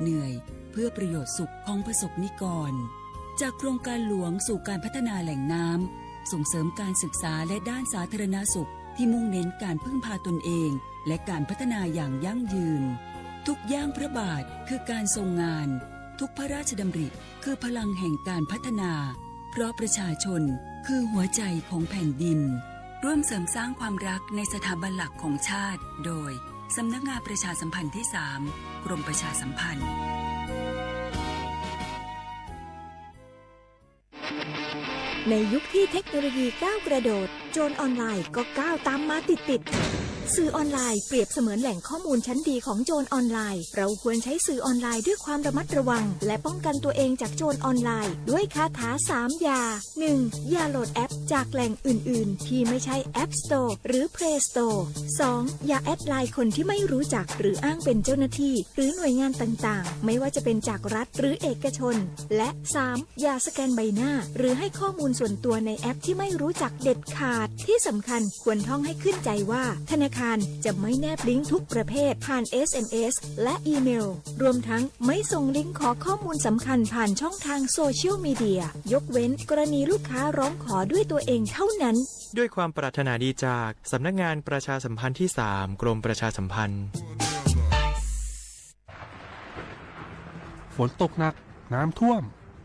เหนื่อย เพื่อประโยชน์สุขของประสบนิกร จากโครงการหลวงสู่การพัฒนาแหล่งน้ำ ส่งเสริมการศึกษาและด้านสาธารณสุขที่มุ่งเน้นการพึ่งพาตนเอง และการพัฒนาอย่างยั่งยืน ทุกย่างพระบาทคือการทรงงาน ทุกพระราชดำริคือพลังแห่งการพัฒนา เพราะประชาชนคือหัวใจของแผ่นดิน ร่วมเสริมสร้างความรักในสถาบันหลักของชาติ โดย สำนักงานประชาสัมพันธ์ที่สาม กรมประชาสัมพันธ์ ในยุคที่เทคโนโลยีก้าวกระโดด โจรออนไลน์ก็ก้าวตามมาติดๆ สื่อออนไลน์เปรียบเสมือนแหล่งข้อมูลชั้นดีของโจรออนไลน์ เราควรใช้สื่อออนไลน์ด้วยความระมัดระวัง และป้องกันตัวเองจากโจรออนไลน์ ด้วยคาถาสามอย่า หนึ่ง อย่าโหลดแอปจากแหล่งอื่นๆ ที่ไม่ใช่ App Store หรือ Play Store สอง อย่าแอดไลน์คนที่ไม่รู้จัก หรืออ้างเป็นเจ้าหน้าที่ หรือหน่วยงานต่างๆ ไม่ว่าจะเป็นจากรัฐหรือเอกชน และ สาม อย่าสแกนใบหน้า หรือให้ข้อมูลส่วนตัวในแอปที่ไม่รู้จักเด็ดขาด ที่สำคัญควรท่องให้ขึ้นใจว่า ธนาคารจะไม่แนบลิงก์ทุกประเภทผ่าน เอสเอ็มเอส และอีเมล รวมทั้งไม่ส่งลิงก์ขอข้อมูลสำคัญผ่านช่องทางโซเชียลมีเดีย ยกเว้นกรณีลูกค้าร้องขอด้วยตัวเองเท่านั้น ด้วยความปรารถนาดีจากสำนักงานประชาสัมพันธ์ที่สาม กรมประชาสัมพันธ์ ฝนตกหนัก น้ำท่วม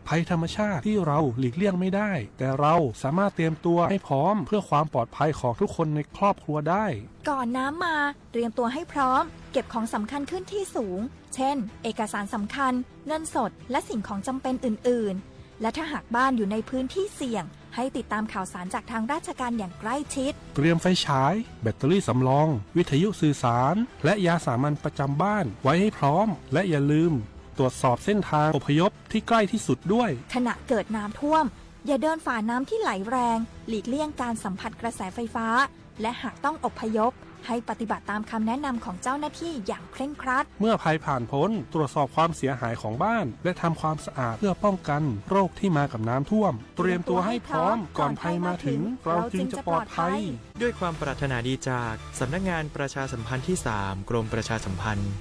ภัยธรรมชาติที่เราหลีกเลี่ยงไม่ได้ แต่เราสามารถเตรียมตัวให้พร้อมเพื่อความปลอดภัยของทุกคนในครอบครัวได้ ก่อนน้ำมา เตรียมตัวให้พร้อม เก็บของสำคัญขึ้นที่สูง เช่น เอกสารสำคัญ เงินสด และสิ่งของจำเป็นอื่นๆ และถ้าหากบ้านอยู่ในพื้นที่เสี่ยง ให้ติดตามข่าวสารจากทางราชการอย่างใกล้ชิด เตรียมไฟฉาย แบตเตอรี่สำรอง วิทยุสื่อสาร และยาสามัญประจำบ้านไว้ให้พร้อม และอย่าลืมตรวจสอบเส้นทางอพยพที่ใกล้ที่สุดด้วย ขณะเกิดน้ำท่วม อย่าเดินฝ่าน้ำที่ไหลแรง หลีกเลี่ยงการสัมผัสกระแสไฟฟ้า และหากต้องอพยพ ให้ปฏิบัติตามคำแนะนำของเจ้าหน้าที่อย่างเคร่งครัด เมื่อภัยผ่านพ้น ตรวจสอบความเสียหายของบ้าน และทำความสะอาดเพื่อป้องกันโรคที่มากับน้ำท่วม เตรียมตัวให้พร้อม ก่อนภัยมาถึง เราจึงจะปลอดภัย ด้วยความปรารถนาดีจากสำนักงานประชาสัมพันธ์ที่สาม กรมประชาสัมพันธ์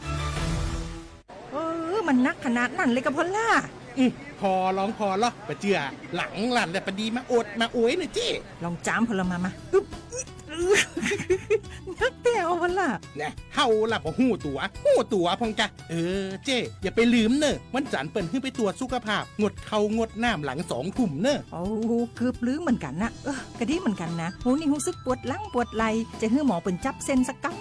เออ มันนักขนาดนั้นเลยกะพอลล่า อืม ผ่อลองผ่อลอ ปะเจื้อ หลังลั่นแล้วปะดีมาโอดมาโอยเน่อเจ้ ลองจามพอลล่ามา มา อึ๊บ นักแต้วพอลล่า แน่ เฮาล่ะบ่ฮู้ตั๋ว ฮู้ตั๋วพ่องกะ เออ เจ้ อย่าไปลืมเน่อ วันจันทร์เปิ้นหื้อไปตรวจสุขภาพ งดข้าวงดน้ำหลังสองทุ่มเน่อ โอ้ เกือบลืมเหมือนกันนะ เออ กะดีเหมือนกันนะ ฮู้นี่ฮู้สึกปวดหลังปวดไหล่ จะหื้อหมอเปิ้นจับเส้นสักกำ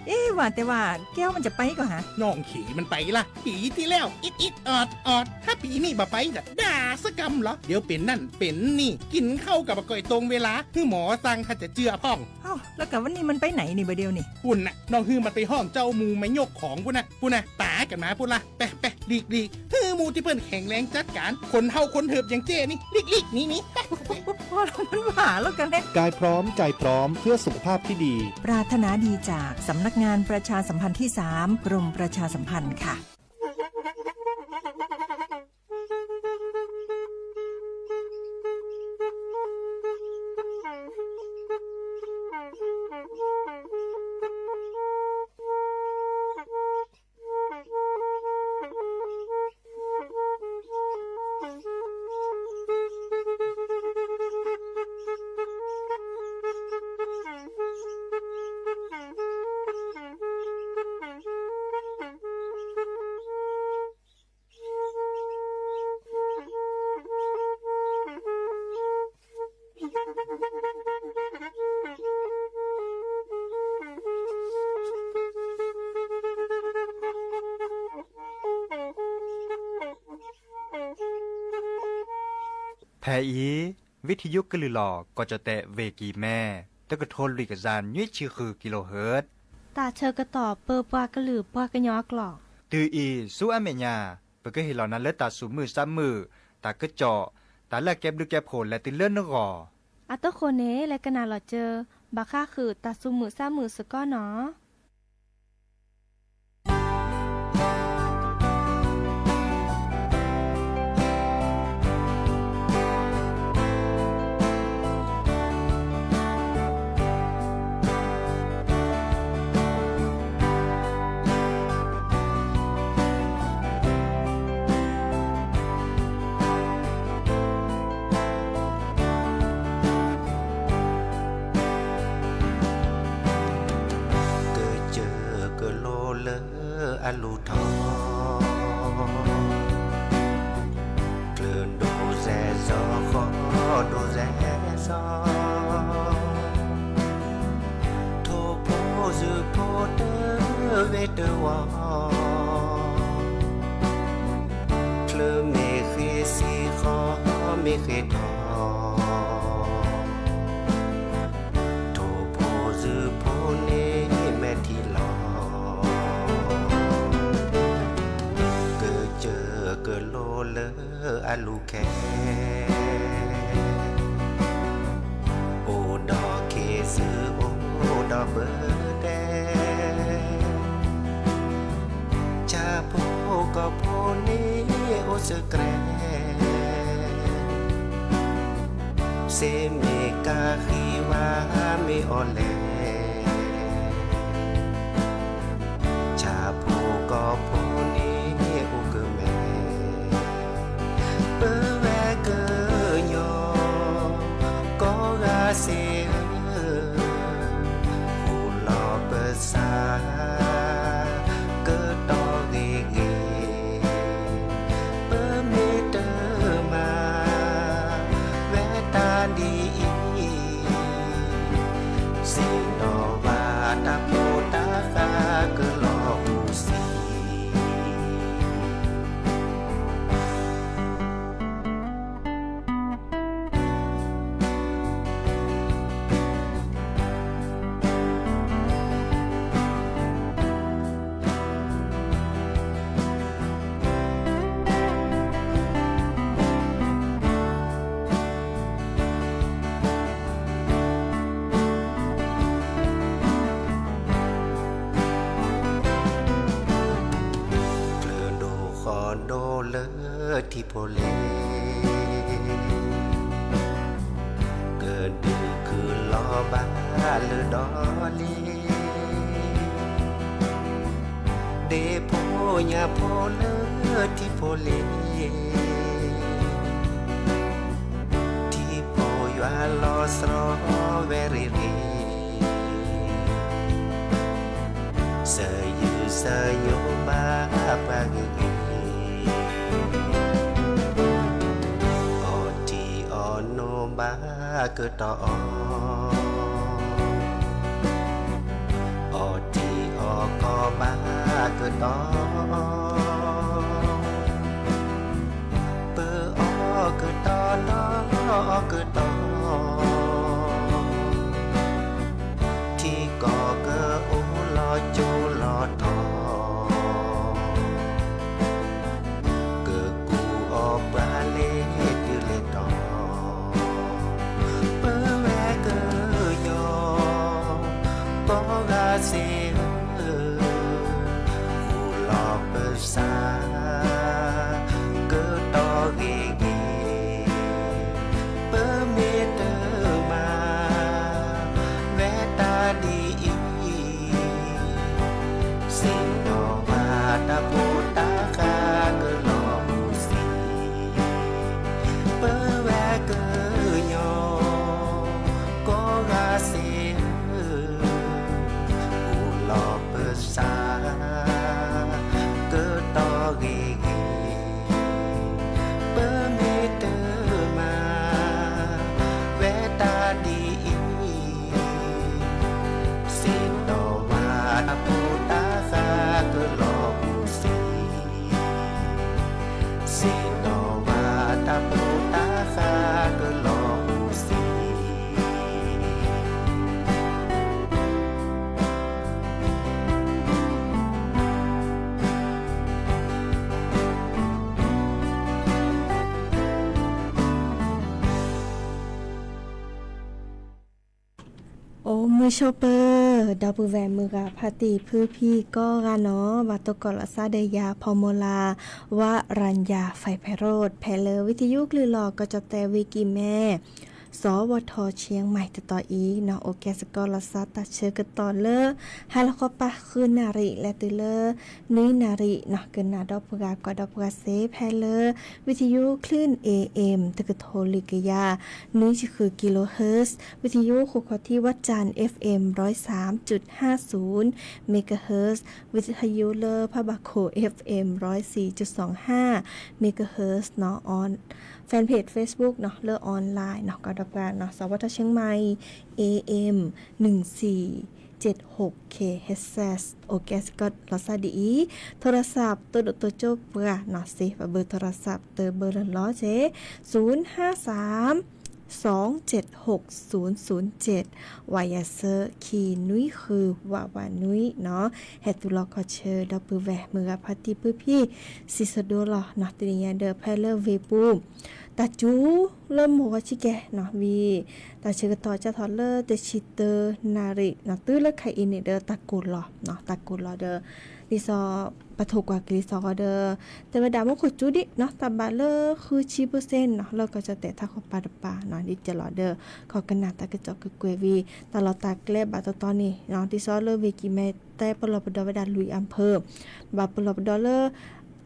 เอ๊ะ ว่าแต่ว่าแก้วมันจะไปก่อฮะ น้องเขยมันไปล่ะ ปีที่แล้วอิดอิดออดออด ถ้าปีนี้บ่ไปจะด่าสักกำเหรอ เดี๋ยวเป็นนั่นเป็นนี่ กินข้าวกับบ่ก่อยตรงเวลา หื้อหมอสั่งถ้าจะเจื้อพ่อง เอ้า แล้วกะวันนี้มันไปไหนนี่บ่าเดี่ยวนี่ ปุ้นน่ะ น้องหื้อมันไปฮ้องเจ้าหมู่มายกของปุ้นน่ะ ปุ้นน่ะ ต๋ากันมาปุ้นล่ะ ไปไปหลีกหลีก หื้อหมู่ตี้เปิ้นแข็งแรงจัดการ คนเฒ่าคนเถิบอย่างเจ้นี่ หลีกหลีกหนีหนี ไป พอแล้วมันหวาแล้วกันเนี่ย กายพร้อมใจพร้อมเพื่อสุขภาพที่ดี ปรารถนาดีจากสำนักงานประชาสัมพันธ์ที่สาม กรมประชาสัมพันธ์ค่ะ ဖဲအံၤ ဝံထယုကလုာ်လီၤ ကီၢ်ကၠီၣ်တဲၣ် ဝ့ၢ်ကံၢ်မဲ တကထိလွံၢ်ကယၤနွံဆံဃုကံလိဟၢၣ် တၢ်ဆၢကတီၢ်ပၢပှၤကလုာ်ပှၤကညီအကျိာ် တုၤအံၤ ဆူအမဲာ်ညါ ပကဟ့ၣ်လီၤနၤလၢတၢ်သူၣ်မုာ်သးမုာ် တၢ်ကစီၣ် တၢ်လၢအကဲဘျုးကဲဖှိၣ်လဲၤတုၤလၢနဂီၢ် အတဃိန့ၣ် လဲၤကနၣ်လီၤစၢၤ ဘၣ်ဃးဃုာ်တၢ်သူၣ်မုာ်သးမုာ်စ့ၢ်ကီးနီၤ. ဖဲ ဃ့ထီၣ်, ထိၣ်ဖိသုးဖိန့ၣ်မဲာ်ထံလီၤ, ကစၢၢ်ကလိလၢအလူၤခဲ အိၣ်ဒီးခ့သုးအိၣ်ဒီးပဒဲ, ဆၣ်ဖိကီၢ်ဖိန့ၣ်အိၣ်စၢၤကြဲး, စ့မ့ၢ်ကၤဃံဝါမ့ၢ်အီၤလဲၣ်, ဆၣ်ဖိကီၢ်ဖိန့ၣ်အိၣ်ကမဲာ်, ပဝဲကညီ ကိးဂၤစ့ၢ်ဧၢ, ဃူလီၤပသး ကတီၢ်ဂ့ၤဂ့ၤ, ပမ့ၢ်တမၤ ဝဲတၢ်ဒ်အံၤ, စ့ၢ်နီၤဘၣ်တၢ်ဖိတၢ်ဃးကလီၤပူၤစံ ကျၢၤဒိၣ်ဃီဒိၣ်လၢထံဖိလ့ၤ, ကဒုးခုၣ်လီၤဘၣ်လၢဒီလ့ၤ, ဒ့ဖိညၣ်ဖိလၢထံဖိလ့ၤ, ထံဖိယွၤလီၤစရီဝဲရ့ၤရ့ၤ, စၢၤယုၢ်စၢၤညိဘၣ်ပှၤဂ့ၤဂ့ၤ, အီထံအီနိဘၣ်ကတီၢ်အီၤ, အီထံအီကီဘၣ်ကတီၢ်အီၤ, ပအီကတီၢ်ဒီးအီကတီၢ် ထံကီၢ်ကအိၣ်လီၤကၠိလီၤထီ, ကကူအီၤပှၤလဲၤတုၤလဲၤတီၤ, ပဝဲကညီ ကိးဂၤစ့ၢ်ဧၢ, ဃူလီၤပသး ကတီၢ်ဂ့ၤဂ့ၤ, ပမ့ၢ်တမၤ ဝဲတၢ်ဒ်အံၤ, စ့ၢ်နီၤဘၣ်တၢ်ဖိတၢ်ဃးကလီၤပူၤစံ, ပဝဲကညီ ကိးဂၤစ့ၢ်ဧၢ, ဃူလီၤပသး ကတီၢ်ဂ့ၤဂ့ၤ, ပမ့ၢ်တမၤ ဝဲတၢ်ဒ်အံၤ, စ့ၢ်နီၤဘၣ်တၢ်ဖိတၢ်ဃးကလီၤပူၤစံ, စ့ၢ်နီၤဘၣ်တၢ်ဖိတၢ်ဃးကလီၤပူၤစံ. အိၣ်မုာ်ဆိးပၢၤ ဒီပုၢ်ဝဲၢ်မုၢ်ဂၤဖါတံၢ်ဖုဖံကိးဂၤနီၤ, ဘၣ်သကိးလီၤသးဒီးယၤ ဖီမီလၤ ဝရၤယၤ ဖဲဖဲရိၣ် ဖဲလၢဝံသယုၢ်ကလုၢ်လီၤ ကီၢ်ကၠီၣ်တဲၣ်ဝံၤကံၢ်မဲ စီၤဝီၤထီၣ်ဆံမံၤတတီၤအံၤနီၤ, အိၣ်ကဲစ့ၢ်ကီးလီၤသးတၢ်ဆၢကတီၢ်လၢ ဟါလီၤခီပၤဃုနၣ်ရံၣ် လဲၤတုၤလၢ နွံနၣ်ရံၣ်နီၤ, ကနၣ်ဒီပုၢ်ဝဲၢ်ကွၢ်ဒီပုၢ်ဝဲၢ်စ့ၢ် ဖဲလၢ ဝံသယုၢ်ချၢၣ် A M တကထိလွံၢ်ကယၤ နွံဆံဃု kilohertz, ဝံသယုၢ်ဃိးခီၣ်ထံး ဝၣ်တၢၣ် F M ร้อยสามจุดห้าศูนย์ megahertz, ဝံသယုၢ်လၢဖးဘၣ်ခိၣ် F M ร้อยสี่จุดสองห้า megahertz နီၤ, အီ fanpage Facebook နီၤ လၢ online နီၤ, ကွၢ်ဒီပုၢ်ဝဲၢ်နီၤ, စီၤဝီၤထီၣ်ဆံမံၤ A M နွံဆံ OK စ့ၢ်ကီး လီၤစၢ်ဒ်အံၤ, ထိရစးသိးဒိၣ်တိကၠိပှၤနီၤ save ဘၢထိရစးတဘၢလၢလီၤက့ၤ ศูนย์ห้าสาม สองเจ็ดหก ศูนย์ศูนย์เจ็ด ဝးယၤဆၢ ခံနွံဃု ဝးဝးနွံနီၤ, ဟဲသူၣ်လီၤခီၣ်ဆၢဒီပုၢ်ဝဲၢ် မုၢ်ဂၤဖါတံၢ်ပုၢ်ဖံ စံးဆၢဒိၣ်လီၤနီၤ, တနံၤညါဒီး ဖဲလၢဝ့ၢ်ပူၤ တၢ်စူၤလၢမိၢ်ဂီၤဆံကဲနီၤ, ဝံၤ တၢ်ဆၢကတီၢ်ကၢ်ထီၣ်လၢတဆံတၢနၣ်ရံၣ်နီၤ, တုၤလၢခဲအံၤန့ၣ်ဒီး တၢ်ကိၢ်လီၤနီၤ, တၢ်ကိၢ်လီၤဒီး ဒ်သိး ပထိၣ်ကွၢ်က့ၤလံာ်စီဆှံဒီး တဲဝဲဒၣ်မူခိၣ်စူၤဒံးနီၤ, တၢ်ဘၣ်လၢဃုဆံပၢၢ်စ့ၣ်နီၤ, လၢကီၢ်ကၠီၣ်တဲာ်ထးခိၣ်ပၤတပၤနီၤ, ဒ်ကလီၤဒီး ခီကနၣ်တၢ်ကစီၣ်ကွ့ၢ်ကွ့ၢ်ဝံၤ တၢ်လီၢ်တၢ်ကျဲဘၣ်တီတီန့ၣ်နီၤ, ဒ်သိးလၢဝ့ၢ်ကံၢ်မဲတဲပလီၢ်ပဒီဝဲဒၣ်လွံၢ်အဖၢ ဘၣ်ပလီၢ်ပဒီလၢ ဒ်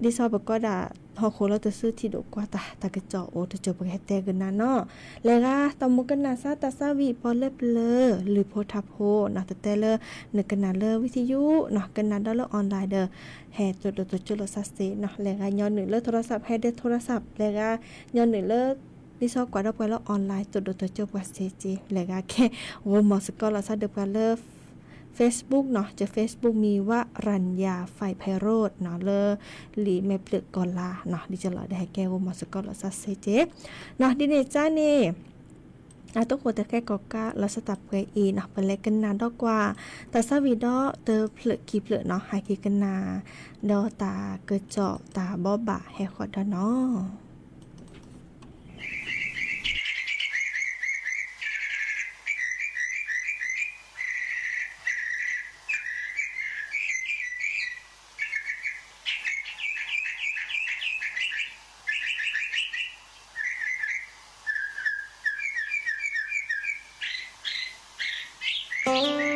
သိးပကီးဒၣ်ဟီၣ်ခိၣ်လၢတစုထံၣ်ဒိၣ်ကွၢ်တၢ် တၢ်ကစီၣ်အိၣ်တစိၤပကဟဲတဲကနၣ်နီၤ, လဲၤဂၤ တၢ်မူကနၣ်စၢ်တၢ်သးဝံၣ်ပီၣ်လဲၣ်ပျၢၤ လုၢ်ဖိထါဖိနီၤ, တတဲလၢ နကနၣ်လၢဝံသယုၣ်နီၤ, ကနၣ်ဒီးလၢ online ဒီး ဟဲသိးဒိၣ်တိကၠိလိာ်စၢ်စ့နီၤ, လဲၤဂၤညီနုၢ်လၢထိရစး ဟဲဒဲထိရစး, လဲၤဂၤညီနုၢ်လၢ ဒ်သိးကွၢ်ဒီးပှၤလၢ online သိးဒိၣ်တိကၠိပှၤစ့က့, လဲၤဂၤကဲ ဂိၢ်မီၢ်စ့ၢ်ကီးလိာ်စၢ်ဒီးပှၤလၢ Facebook နီၤ, က Facebook မံၤ ဝရံယါ ဖဲးဖဲးရိးနီၤ, လၢလံာ်မဲာ်ဖျၢၣ်ကီၢ်လၤနီၤ, ဒ်ကလီၤဒီးဟဲကဲ ဂိၢ်မီၢ်စ့ၢ်ကီးလိာ်စၢ်စ့က့နီၤ, ဒ်န့ၣ်ကါန့ၣ် အတၢ်ကိးတၢ်ခဲကိးကါ လီၤစၢ်တၢ်ပှဲၤအံၤနီၤ, ပလဲၤကနၣ်ဒီးကွၢ် တၢ်သးဝံၣ်ဒီးတဖျၢၣ်ခံဖျၢၣ်နီၤ, ဟဲက့ၤကနၣ်ဒီးတၢ်ကစီၣ်တၢ်ဘိးဘၣ်ဟဲဃီဒီးနီၤ. ဆီ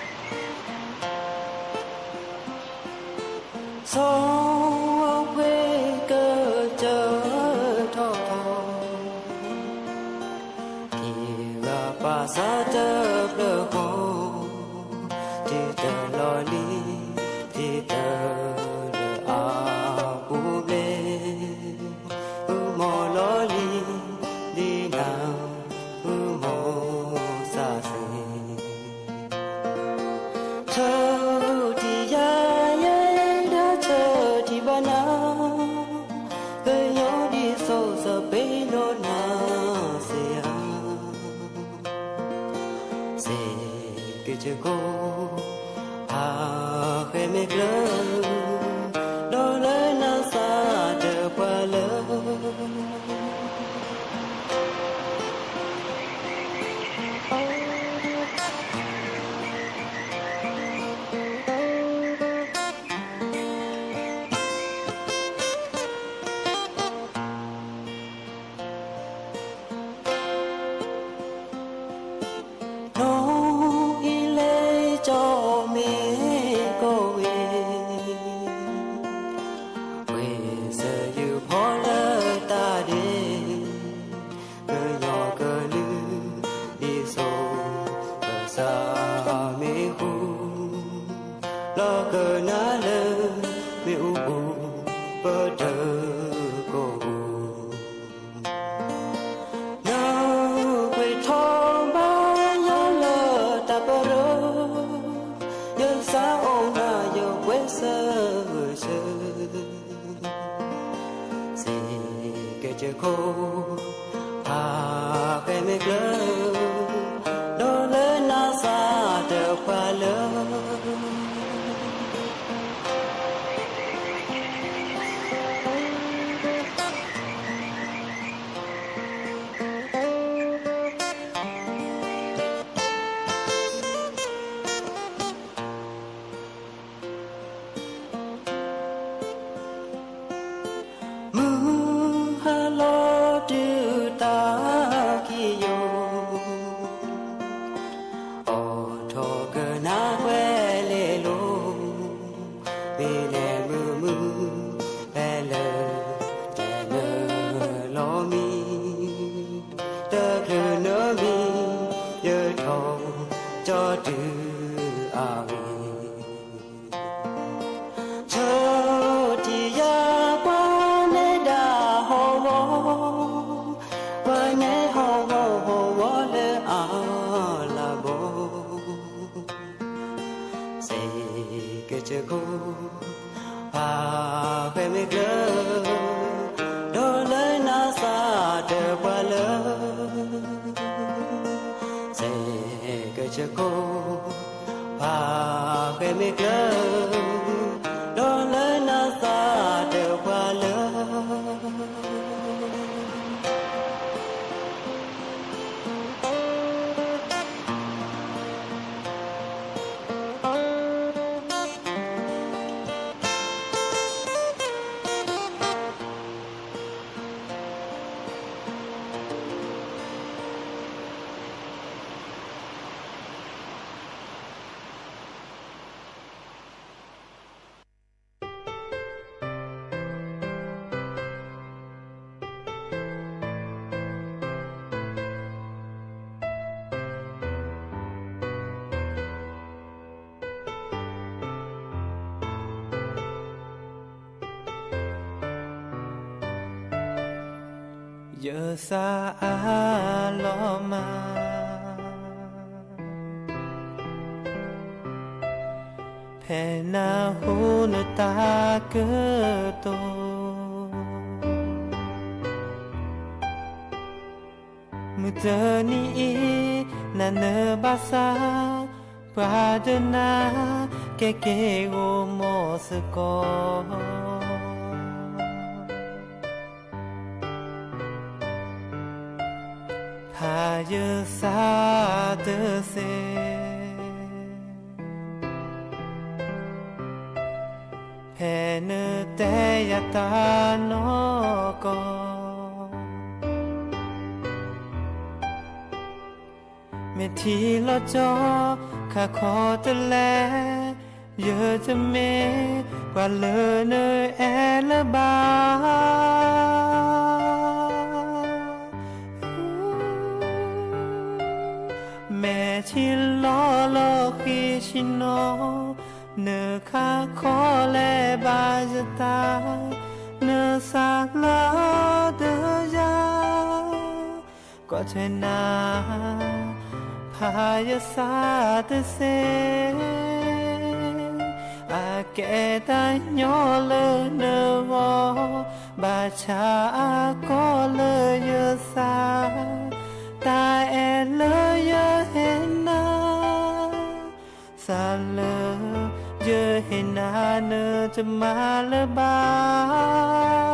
ပှဲၤကစၢၢ်ထီၣ်ထီၣ် ထံဂၤပာ်စၢ်တဖျၢၣ်ဃီ, ထံတလီၤလံၤ ထံတလၢအပူၤဘျဲၣ်, ဃုမီၤလီၤလံၤ ဒ်နၤ ဃုမီၤစၢ်စ့ ဆၢထံယၤယဲ ဒီးဆၢထံဘၣ်နၤ, ကညီဒ်သိးစပ့ၤလိာ်နၤစ့ဧါ, စ့ကစၢၢ်ခိၣ် ဟးဃဲမ့ၢ်ကျၢၤ, ဒီးလၢနၤစၢ်တပှၤလၢ နီၢ်အံၤလဲၤကၠီမ့ၢ်ကီၢ်ဝဲ, ဝဲစၢၤယုၢ်ဖီလၢတၢ်ဒဲး, ကညီကလုာ် ဒ်သိး ကစၢ်မ့ၢ်ဃူ, လီၤကနၣ်လၢ မ့ၣ်အူပူၤ ပတၢ်ကိၢ်ပူၤ နကွဲးထီၣ်ဘါယွၤလၢတၢ်ပရၢ, ယသးအိၣ်နၤယကွဲးစၢၤဂၢၢ်ဆၢ, စ့ကစၢၢ်ခိၣ် ဟးဃဲမ့ၢ်ကျၢၤ, ဒီးလၢနၤစၢ်တပှၤလၢ မုၢ်ဟါလီၤတုၤတၢ်ခံးယိာ်, အိးထီၣ်ကနၣ်ကွဲးလဲၤလိာ်, မ့ၢ်လဲၤမုာ်မုာ် ဖဲလၢ တနၢၤလီၤမံၤ, တချုးနၢၤမံၤ ယထီၣ်ကၠီတုၤအဂ့ၢ် ဆၢ ယကဆ့ၣ်နီၤယကစၢ်, ပှၤဃဲမ့ၢ်ကျၢၤ, ဒီးလၢနၤသးတပှၢ်လၢာ်, စ့ၢ်ကီးယကဆ့ၣ်နီၤ, ပှၤဃဲမ့ၢ်ကျၢၤ, ဒီးလၢနၤသးတပှၢ်လၢာ်. ယသးအါလီၤမး ဖဲနဟူနတၢ်ကတိၤ, မုၢ်တနံၤအံၤ နၤနဘၣ်သး, ပှၤဒီးနၤ ကဲက့ၤဂီၤမီၢ်စ့ၢ်ကီး, ဖးယသးတသ့ ဖဲနတဲယၤတၢ်နီၢ်ကီၢ်, မ့ၢ်ထံၣ်လီၤကၠီ ခးခီတလဲၣ်, ယတမ့ၢ်ပှၤလၢနအဲၣ်လၢၤဘၣ်. မဲာ်ထံလီၤလီၤဃံဆ့ၣ်နီၤ, နခးခီလဲၤဘၣ်ယသး, နသးလၢဒၢးယၤ ကွၢ်ထွဲနၤ ဖးယသးတသ့, အကဲတၢ်ညီလၢနဂီၢ်, ဘၣ်ဆၣ်အကီလၢယသး, တၢ်အဲၣ်လၢယဟ့ၣ်နၤ သးလၢယဟ့ၣ်နၤ နတမၤလၢၤဘၣ်.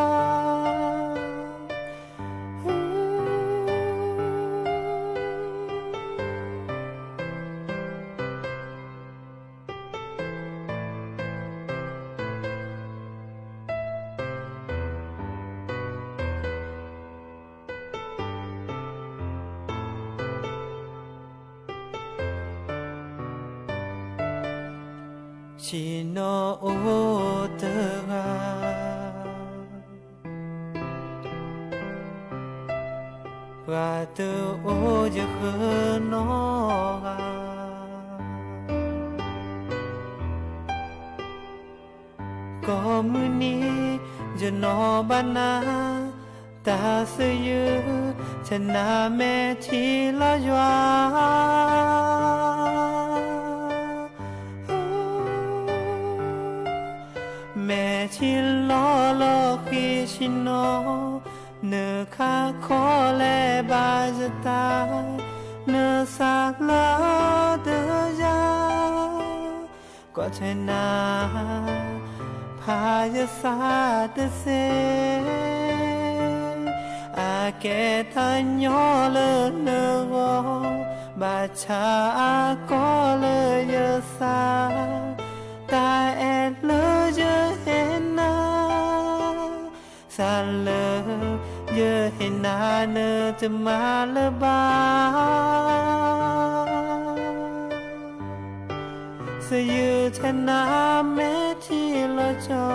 ဆ့ၣ်နီၤအိၣ်တဂၤ, ပှၤတအိၣ်ယဃၢနီတဂၤ, ကိးမုၢ်နံၤ ယနီၤဘၣ်နၤ, တၢ်သယုၢ် ဆဲးနၤ မဲာ်ထံလီၤယွၤ မဲာ်ထံလီၤလီၤဃံဆ့ၣ်နီၤ, နခးခီလဲၤဘၣ်ယသး, နသးလၢဒၢးယၤ ကွၢ်ထွဲနၤ ဖးယသးတသ့, အကဲတၢ်ညီလၢနဂီၢ်, ဘၣ်ဆၣ်အကီလၢယသး, တၢ်အဲၣ်လၢယဟ့ၣ်နၤ သးလၢယဟ့ၣ်နၤ နတမၤလၢၤဘၣ်. သယုၢ်ဆဲးနၤ မဲာ်ထံလီ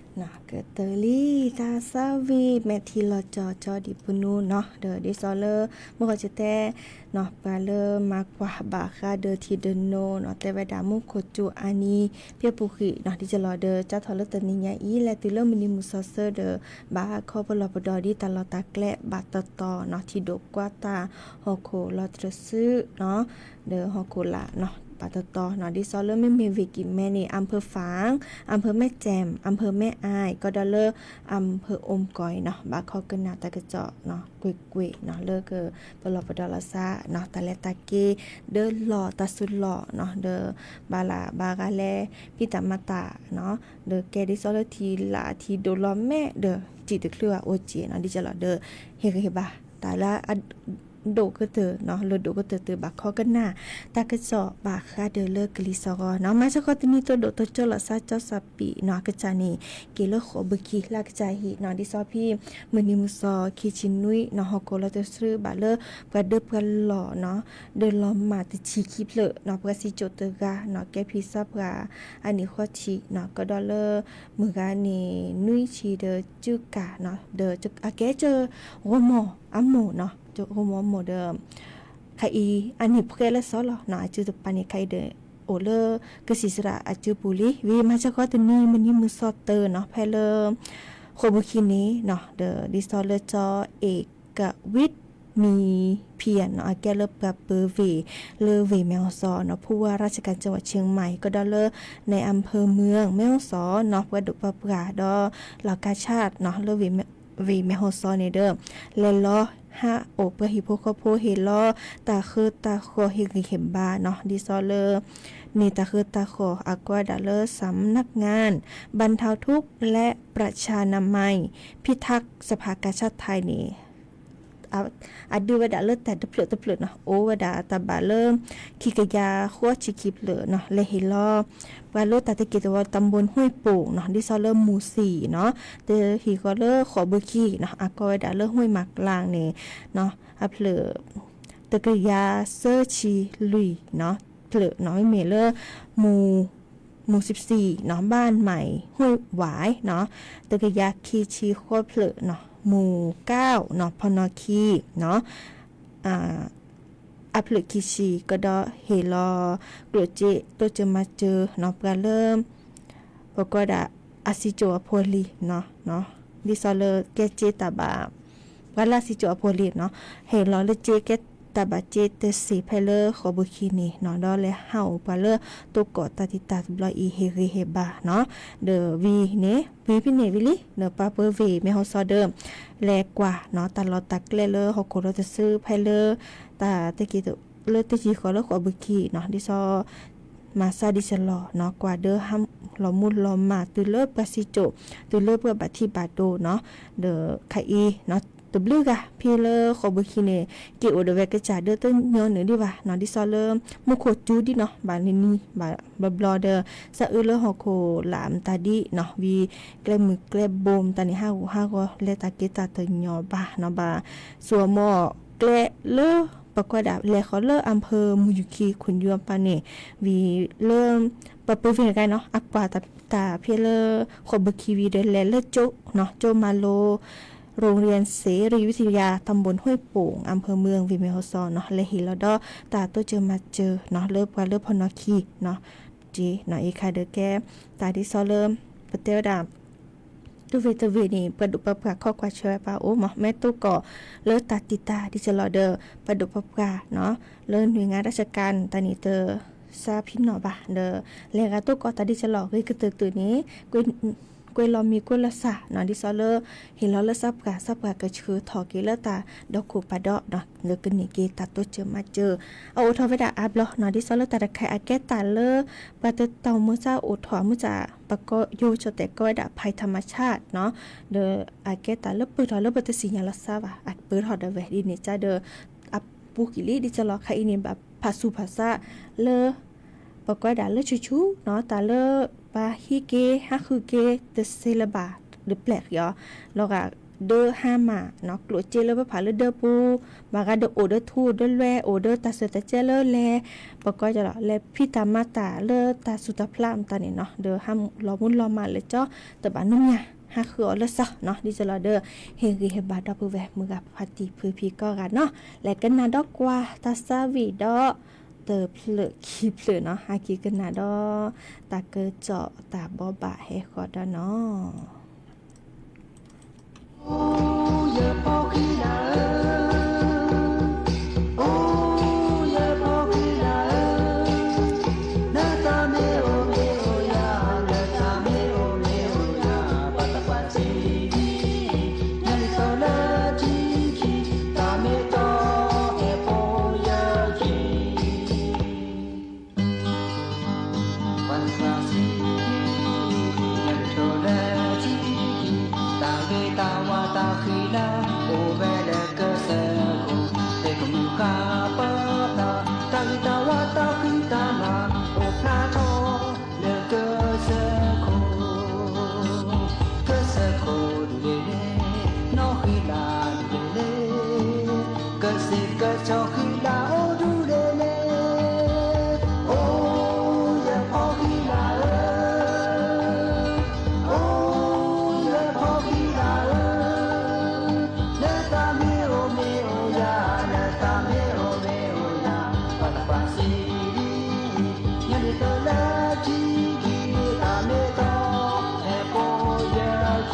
ၤကၠီ ကတၢၢ်လံ တၢ်သးဝံၣ်မဲာ်ထံလီၤကၠီကၠီဒံးပနူနီၤ, ဒီးဒ်သိးလၢ မုၢ်ဂီၤကတဲ ပှၤလၢမၤကွၢ်ဘၣ်ဃးဒီးထံဒၢနူနီၤ တဲဝဲဒၣ်မူခိၣ်ကၠူအါနံ ဖဲပူၤဃံးနီၤ ဒ်သိးလီၤဒီး ကၠၢ်ထီၣ်လၢတနံၤညါအံၤ လဲၤတုၤလၢမုၢ်နံၤမုၢ်သီသၢဒီး ဘၣ်ဟးခီဖျိလီၤပဒီးဒ်တၢ်လီၢ်တၢ်ကျဲဘၣ်တတီၤနီၤ ထံဒိၣ်ကွၢ်တၢ် ဟီၣ်ခိၣ်လီၤတြၢၤစုနီၤ ဒီးဟီၣ်ခိၣ်လာ်နီၤ ဘၣ်တတီၤနီၤ ဒ်သိးလၢမ့မ့ၢ်ဝ့ၢ်ကံၢ်မဲန့ၣ် အၣ်ဖၢၣ်ဖၣ် အၣ်ဖၢၣ်မဲၢ်ကၠဲၣ် အၣ်ဖၢၣ်မဲၢ်အၣ် ကဒီးလၢ အၣ်ဖၢၣ်အိၣ်ကီၢ်နီၤ ဘၣ်ခီကနၣ်တၢ်ကစီၣ်နီၤ ကွ့ၢ်ကွ့ၢ်နီၤ လၢကပလီၢ်ပဒီးလီၤသးနီၤ တၢ်လဲၤတၢ်က့ၤ ဒၢလီၢ်တၢ်စူၤလီၢ်နီၤ ဒီး ဘၣ်လၢ်ဘၣ်ဂၤလဲၤ ဖံးတၢ်မၤတၢ်နီၤ ဒီးကဲဒ်သိးလၢထံလာ်ထံဒိၣ်လီၤမဲာ်ဒီး စံၣ်တချုးဘၣ်အိၣ်က့ၤနီၤ ဒ်သိးလီၤဒီး ဟ့ၣ်ဂံၢ်ဟ့ၣ်ဘါ တၢ်လၢ ဒိၣ်ကတၢၢ်နီၤ လၢဒိၣ်ကတၢၢ်တုၤဘၣ်ခီကနၣ် တၢ်ကစီၣ်ဘၣ်ဃးဒီးလၢကလံၤစရီနီၤ မၤစၢၤဃီတနံၤ တဒိၣ်တကၠီလီၤသးကၠီစီၤပံးနီၤ အကစၢ်န့ၣ် က့ၤလၢဃိးဘုခံလၢကစၢ်ဟံၣ်နီၤ ဒ်သိးဖဲ မုၢ်နံၤမုၢ်သီခံဆံနွံနီၤ ဟီၣ်ခိၣ်လီၤတြၢၤစုဘၣ်လၢ ပှၤဒၢပှၤလီၢ်နီၤ ဒၢလီၤမၢ်တဆံခံဖျၢၣ်နီၤ ပှၤစံၣ်စိၤတဂၤနီၤ ကဲဖံသးပှၢ် အနံၣ်ဃိးဆံနီၤ ကဒီးလၢ မုၢ်ဂၤန့ၣ် နွံဆံဒီးစုကၢ်နီၤ ဒီးအကဲကၢ ဂီၢ်မီၢ်အမိၢ်နီၤ ဂီၢ်မီၢ်အမိၢ်ဒီး ခါအံၤ အနံၣ်ဖှဲလၢစီၤလီၤနီၤ အစုတပၤန့ၣ် ခါအံၤဒီး အိၣ်လၢကစံၣ်စရၣ်အစုပူၤလံ ဝံၤမၤစၢၤဃီတနံၤ မုၢ်နံၤမုၢ်သီတၢၤနီၤ ဖဲလၢ ဃိးဘုခံန့ၣ်နီၤ ဒီးဒ်သိးလၢကၠီ เอกวิทย์ มีเพียรနီၤ အကဲလၢပှၤပၢၤဝ့ၢ် လၢဝ့ၢ်မဲၢ်ဟီၣ်စီနီၤ ผู้ว่าราชการจังหวัดเชียงใหม่ ကဒီးလၢ ในอำเภอเมืองแม่ฮ่องสอนနီၤ ပှၤဒိၣ်ပှၤပှၢ်ဒီး เหล่ากาชาดနီၤ လၢဝ့ၢ်မဲၢ်ဟီၣ်စီန့ၣ်ဒီး လဲၤလီၤဟးအိၣ်ပှၤဟံၣ်ဖိဃီဖိ ဟ့ၣ်လီၤတၢ်ဃၢတၢ်ဃီၤ ဟ့ၣ်ဂံၢ်ဟ့ၣ်ဘါနီၤ ဒ်သိးလၢ န့ၢ်တၢ်ဃၢတၢ်ဃီၤ အကွၢ်ဒၣ်လၢ สำนักงานบรรเทาทุกข์และประชานามัย พิทักษ์สภากาชาดไทยန့ၣ် အဒုးဝဲဒၣ်လၢတၢ်တဖျၢၣ်တဖျၢၣ်နီၤ အိၣ်ဝဲဒၣ်တၢ်ဘၣ်လၢ ခံကယၤဃိးဆံခံဖျၢၣ်နီၤ လဲၤဟ့ၣ်လီၤ ပှၤလၢတၢ်တက့ၢ်တဝီ ตำบลห้วยโป่งနီၤ ဒ်သိးလၢမူၤစံၣ်နီၤ တဟ့ၣ်ဃီလၢဃိးဘုခံနီၤ အကွၢ်ဝဲဒၣ်လၢ ห้วยหมากลางန့ၣ် အဖျၢၣ် တကယၤသၢဆံလွံၢ်နီၤ ဖျၢၣ်နီၤ မ့မ့ၢ်လၢ မူၤ မူၤစံၣ်စံၣ်နီၤ บ้านใหม่ห้วยหวายနီၤ တကယၤခံဆံဃိးဖျၢၣ်နီၤ မူၤကၢ်နီၤ ဖီနီၣ်ခံနီၤ အဖျၢၣ်ခံဆံ ကဒီးဟ့ၣ်လီၤ ကျိၣ်စ့တိစၢၤမၤစၢၤနီၤ ပှၤလၢ ပကွၢ်ဒၣ် အစံၣ်စိၤအဖိလံၤနီၤ ဒ်သိးလၢကဲစ့တၢ်ဘၣ် ပှၤလၢအစံၣ်စိၤအဖိလံၤနီၤ ဟ့ၣ်လီၤလၢစ့ကဲတၢ်ဘၣ်စ့တစ့ဖဲလၢဃိးဘုခံန့ၣ်နီၤ ဒီးလဲၤဟးအိၣ်ပှၤလၢတိကီၢ်တၢ်တံာ်တာ်တဘျီအံၤ ဟ့ၣ်ဂံၢ်ဟ့ၣ်ဘါနီၤ ဒီးဝံၤန့ၣ် ဝံၤဖဲန့ၣ်ဝံၤလံ ဒီးပှၤပၢၤဝ့ၢ်မဲၢ်ဟီၣ်စီဒီး လဲၤကွၢ်နီၤ တၢ်လီၢ်တၢ်ကျဲလၢဟီၣ်ခိၣ်ဒီတစုဖဲလၢ တၢ်တက့ၢ်လၢတယံၤဃီၤလၢဃိးဘုခံနီၤ ဒ်သိး မၤစၢၤဒ်စလီၤနီၤ ကွၢ်ဒၢဟးလီၤမူလီၤမၢ် တုၤလၢပှၤစံၣ်စိၤ တုၤလၢပှၤဘၣ်ထံဘၣ်ဒိနီၤ ဒီးခါအံၤနီၤ တဘျုးဂၤဖဲလၢဃိးဘုခံန့ၣ် က့ၤအိၣ်ဒီးဝဲကစၢ်ဒၢတညီနုၢ်ဒံးဘၣ်နီၤ ဒ်သိးလၢ မူခိၣ်စူၤဒံးနီၤ ဘၣ်နံၤနံၤဘၣ်ဘျီဘျီဒီး သးအုးလၢဟီၣ်ခိၣ်လာ်မတၤဒ်နီၤ ဝံၤကျဲမုၢ်ကျဲဘိမတၤန့ၣ် ဟးဂူာ်ဟးဂီၤ လဲၤတၢ်က့ၤတၢ်တညီဘၣ်နီၤ ဘၣ် စိမိၤကျဲလၢ ပကွၢ်ဒၣ်လဲၤဃီၤလၢအၣ်ဖၢၣ်မုၢ်ယူၢ်ခံ ခိၣ်ယူၢ်အပၤန့ၣ် ဝံၤလၢ ပှၤပၢၤဝ့ၢ်တဂၤနီၤ အကွၢ်တၢ်ဖဲလၢ ဃိးဘုခံဝံၤဒီးလဲၤလၢကၠိနီၤ ကၠိမၤလိ โรงเรียนเสรีวิทยาตำบลห้วยโป่ง อำเภอเมือง ဝ့ၢ်မဲၢ်ဟီၣ်စီနီၤ လဲၤဟ့ၣ်လီၤဒီးတၢ်တိစၢၤမၤစၢၤနီၤ လၢပှၤလၢဖီနီၣ်ခံနီၤ က့နီၤ အံၤခါဒီးကဲ တၢ်ဒ်သိးလၢ ပတဲဝဲဒၣ် တဝ့ၢ်တဝ့ၢ်န့ၣ် ပှၤဒိၣ်ပှၤပှၢ်ခီကွၢ်ဆၢဝဲပှၤအိၣ်မး မ့ၢ်တိကီၢ်လၢတၢ်တံာ်တာ်ဒ်စလီၤဒီး ပှၤဒိၣ်ပှၤပှၢ်နီၤ လၢနွံဂၤတၢ်စကၤန့ၣ် တၢ်န့ၣ်တ စးဖံးနီၣ်ဘၣ်ဒီး လဲၤဂၤတိကီၢ်တၢ်ဒ်စလီၤ ဂ့ၤကတၢၢ်တုၤန့ၣ် ကွဲးလီၤမံၤကွဲးလီၤစၢ်နီၤ ဒ်သိးလၢ ဟ့ၣ်လီၤလၢသးပှၢ် သးပှၢ်ကဆှၢထီၣ်က့ၤလၢတၢ်ဒီခိၣ်ပၤဒီးနီၤ လၢကန့ၢ်က့ၤတၢ်တိစၢၤမၤစၢၤ အအိၣ်ထီၣ်ဝဲဒၣ်အါဘျီနီၤ ဒ်သိးလၢတၢ်တခါအကဲတၢ်လၢ ပှၤတတီမုၢ်စၢ်အိၣ်ထီၣ်မုၢ်စၢ် ပကိးယိၤကၠီၣ်တဲာ်ကိးဝဲဒၣ် ภัยธรรมชาติနီၤ ဒီးအကဲတၢ်လၢပၢၢ်ထီၣ်လၢပတသ့ၣ်ညါလီၤသးဘၣ် အပၢၢ်ထီၣ်ဒီးဝဲဒ်န့ၣ်ကဒီး အပူၤကွံာ်လံဒ်စလီၤ ခါအံၤန့ၣ် ဘၣ်ဖးဆူၣ်ဖးဆါလၢ ပကွၢ်ဒၣ်လၢဆူၣ်ဆူၣ်နီၤ တၢ်လၢပှၤဟံးက့ၤဟးဃုက့ၤတသ့လၢၤဘၣ် ဒီးပျဲၢ်ဃီၤ လီၤဂာ် ဒၢဟါမၢ်နီၤ ကျိၣ်စ့လၢပဖးလၢဒၢပူၤ, ဘၣ်ဃးဒီးအိၣ်ဒီးထူအိၣ်ဒီးလွဲၢ် အိၣ်ဒီးတၢ်ဆၢတၢ်ကဲလၢလဲၤ ပကိးကလီၤ လဲၤဖံးတၢ်မၤတၢ်လၢတၢ်စူၢ်တၢ်ဖျးမတၤန့ၣ်နီၤ ဒီးဟးလီၤမူလီၤမၢ်လၢကၠီ တဘၣ်နီတမံၤ ဟးဃုအီၤလၢစီၤနီၤ ဒ်သိးလီၤဒီး ဟ့ၣ်ဂံၢ်ဟ့ၣ်ဘါဒီပုၢ်ဝဲၢ်မုၢ်ဂၤဖါတံၢ်ဖုဖံကိးဂၤနီၤ လဲၤကနၣ်ဒီးကွၢ်တၢ်သးဝံၣ်ဒီး တဖျၢၣ်ခံဖျၢၣ်နီၤ ဟဲက့ၤကနၣ်ဒီး တၢ်ကစီၣ်တၢ်ဘိးဘၣ်ဟဲဃီဒီးနီၤ ပှၤသးစံး ယကတိၤလၢထံခံ တၢ်ဂ့ၤတၢ်ဝါတၢ်ဃံလၤ အိၣ်ဝဲလၢကစၢၢ်ခိၣ် သ့ၣ်ကမုၣ်ဃါပၢ်သး တၢ်ဂ့ၤတၢ်ဝါတၢ်ဃံတၢ်လၤ အိၣ်ဖျါထီၣ်လၢကစၢၢ်ခိၣ် ကစၢၢ်ခိၣ်ဒ်လဲၣ်လဲၣ် နီၣ်ဃံလၤဒ်လဲၣ်လဲၣ် ကစ့ၢ်ကဆီၣ်ဃံလၤအိၣ်ဒ်လဲၣ်လဲၣ် အိၣ်ယဖီဃံလၤဧၢ, အိၣ်ယဖီဃံလၤဧၢ, လၢတၢ်မ့ၢ်အိၣ်မ့ၢ်အိၣ်ယၤ, လၢတၢ်မ့ၢ်အိၣ်မ့ၢ်အိၣ်ယၤ, ပှၤသးပှၢ်စံးဒ်အံၤ, ယၤန့ၣ်တိၢ်လၢထံခံ တၢ်မ့ၢ်တီ ဟဲပိာ်ယခံ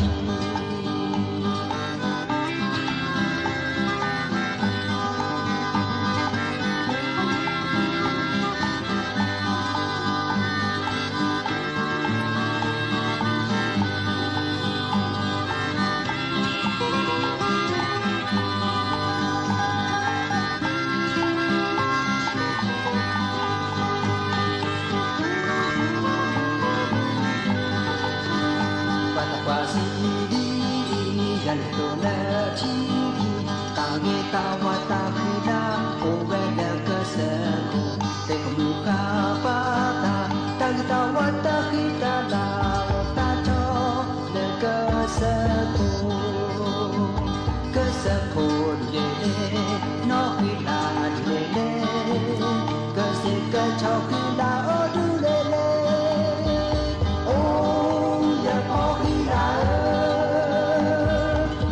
ပှၤသးပှၢ်စံးဒ်အံၤ, ယၤန့ၣ်တိၢ်လၢထံခံ, တၢ်ဂ့ၤတၢ်ဝါတၢ်ဃံလၤ, အိၣ်ဝဲလၢကစၢၢ်ခိၣ်, သ့ၣ်ကမုၣ်ဃါပၢ်သး, တၢ်ဂ့ၤတၢ်ဝါတၢ်ဃံတၢ်လၤ, အိၣ်ဖျါထီၣ်လၢကစၢၢ်ခိၣ် ကစၢၢ်ခိၣ်ဒ်လဲၣ်လဲၣ်, နီၣ်ဃံလၤဒ်လဲၣ်လဲၣ်, ကစ့ၢ်ကဆီၣ်ဃံလၤအိၣ်ဒ်လဲၣ်လဲၣ်, အိၣ်ယဖီဃံလၤ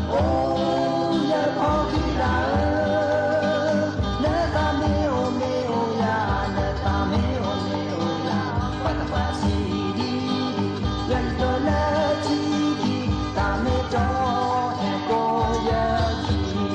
ဧၢ, အိၣ်ယဖီဃံလၤဧၢ, လၢတၢ်မ့ၢ်အိၣ်မ့ၢ်အိၣ်ယၤ, လၢတၢ်မ့ၢ်အိၣ်မ့ၢ်အိၣ်ယၤ, ပှၤသးပှၢ်စံးဒ်အံၤ, ယၤန့ၣ်တိၢ်လၢထံခံ, တၢ်မ့ၢ်တီ ဟဲပိာ်ယခံ တၢ်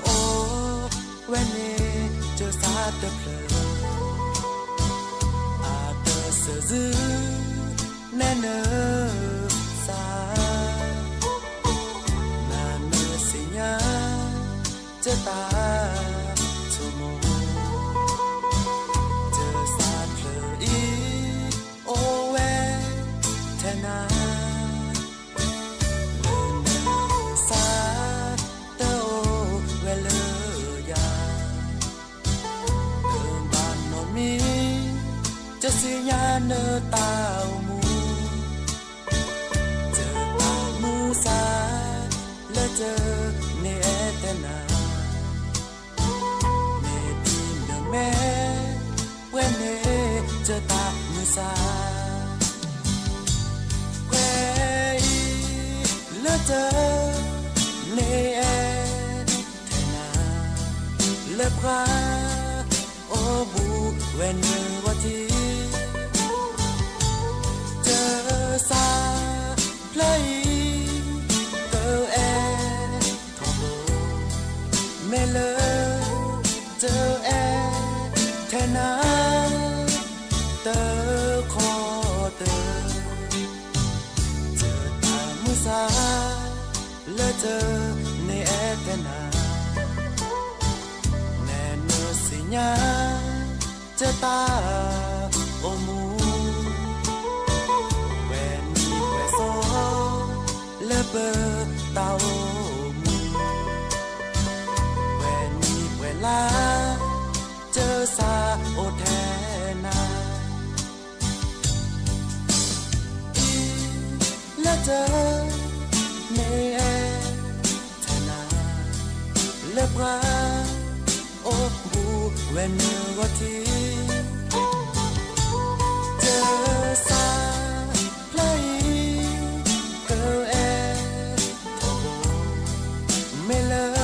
အိၣ်ဝဲန့ၣ် တၢ်သးတဖျၢၣ် အတၢ်စၢၢ်စု နဲနစၢ် နၤနသ့ၣ်ညါ တၢ်သးဆိကမိၣ် တၢ်သးဖျၢၣ်အံၤ အိၣ်ဝဲထဲနၤ လၢနသး တအိၣ်ဝဲလၢယၤ တဘၣ်နီတမံၤ တသ့ၣ်ညါနတၢ်အိၣ်မူ တသးမုာ်သး လၢတၢ်န့ၣ်အဲၣ်တဲနၤ မ့ၢ်ဒ်နမဲာ် ပှဲၤန့ၢ် တၢ်သးမုာ်သး ပှဲၤအံၤ လၢတၢ်န့ၣ်အဲၣ်တဲနၤ လၢပှၤအိၣ်ဘူးဝဲနဂီၢ်ထံး တၢ်သးဖျၢၣ်အံၤ တၢ်အိၣ်မူ, ပှဲၤနံၣ်ပှဲၤလါ ကစၢ်အိၣ်ထဲနၤ, အံၤ လၢတၢ် မ့ၢ်အဲၣ်ထဲနၤ, လၢပှၤအိၣ်မူဝဲနဂီၢ်ထံး, ကစၢ်ဖျါအံၤ ကအဲၣ်ထီၣ်ဘိ, မ့ၢ်လၢ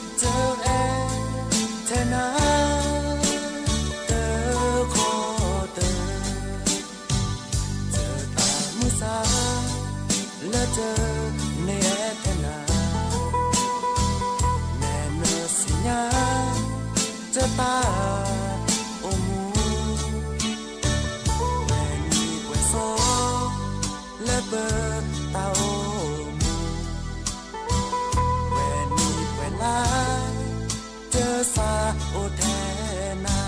တၢ်အဲၣ်ထဲနၤ တခီတၢၢ်, တၢ်သးမုၢ်သး လၢတၢ်မ့ၢ်အဲၣ်ထဲနၤ, မ့ၢ်နသ့ၣ်ညါ တၢ်သးအိၣ်မူ, ပှဲၤနံၣ်ပှဲၤသီ လၢပတၢ်အိၣ်မူ, ပှဲၤနံၣ်ပှဲၤလါ ကစၢ်အိၣ်ထဲနၤ.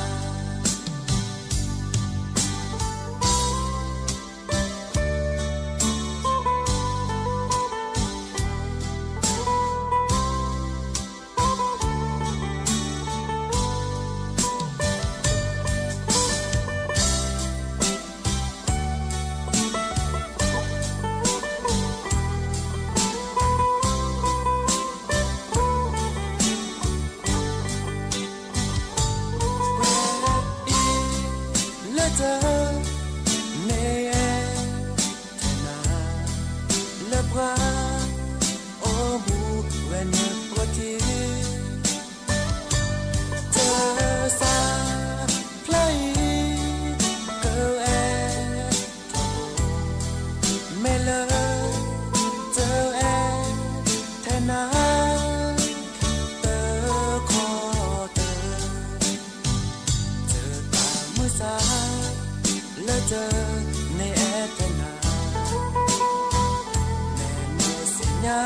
လၢတၢ် မ့ၢ်အဲၣ်ထဲနၤ, လၢပှၤအိၣ်မူဝဲနဂီၢ်ထံး, တၢ်သးဖျါအံၤ ကအဲၣ်ထီၣ်ဘိ, မ့ၢ်လၢ တၢ်အဲၣ်ထဲနၤ တခီတၢၢ်, တၢ်သးမုၢ်သး လၢတၢ်မ့ၢ်အဲၣ်ထဲနၤ, မ့ၢ်နသ့ၣ်ညါ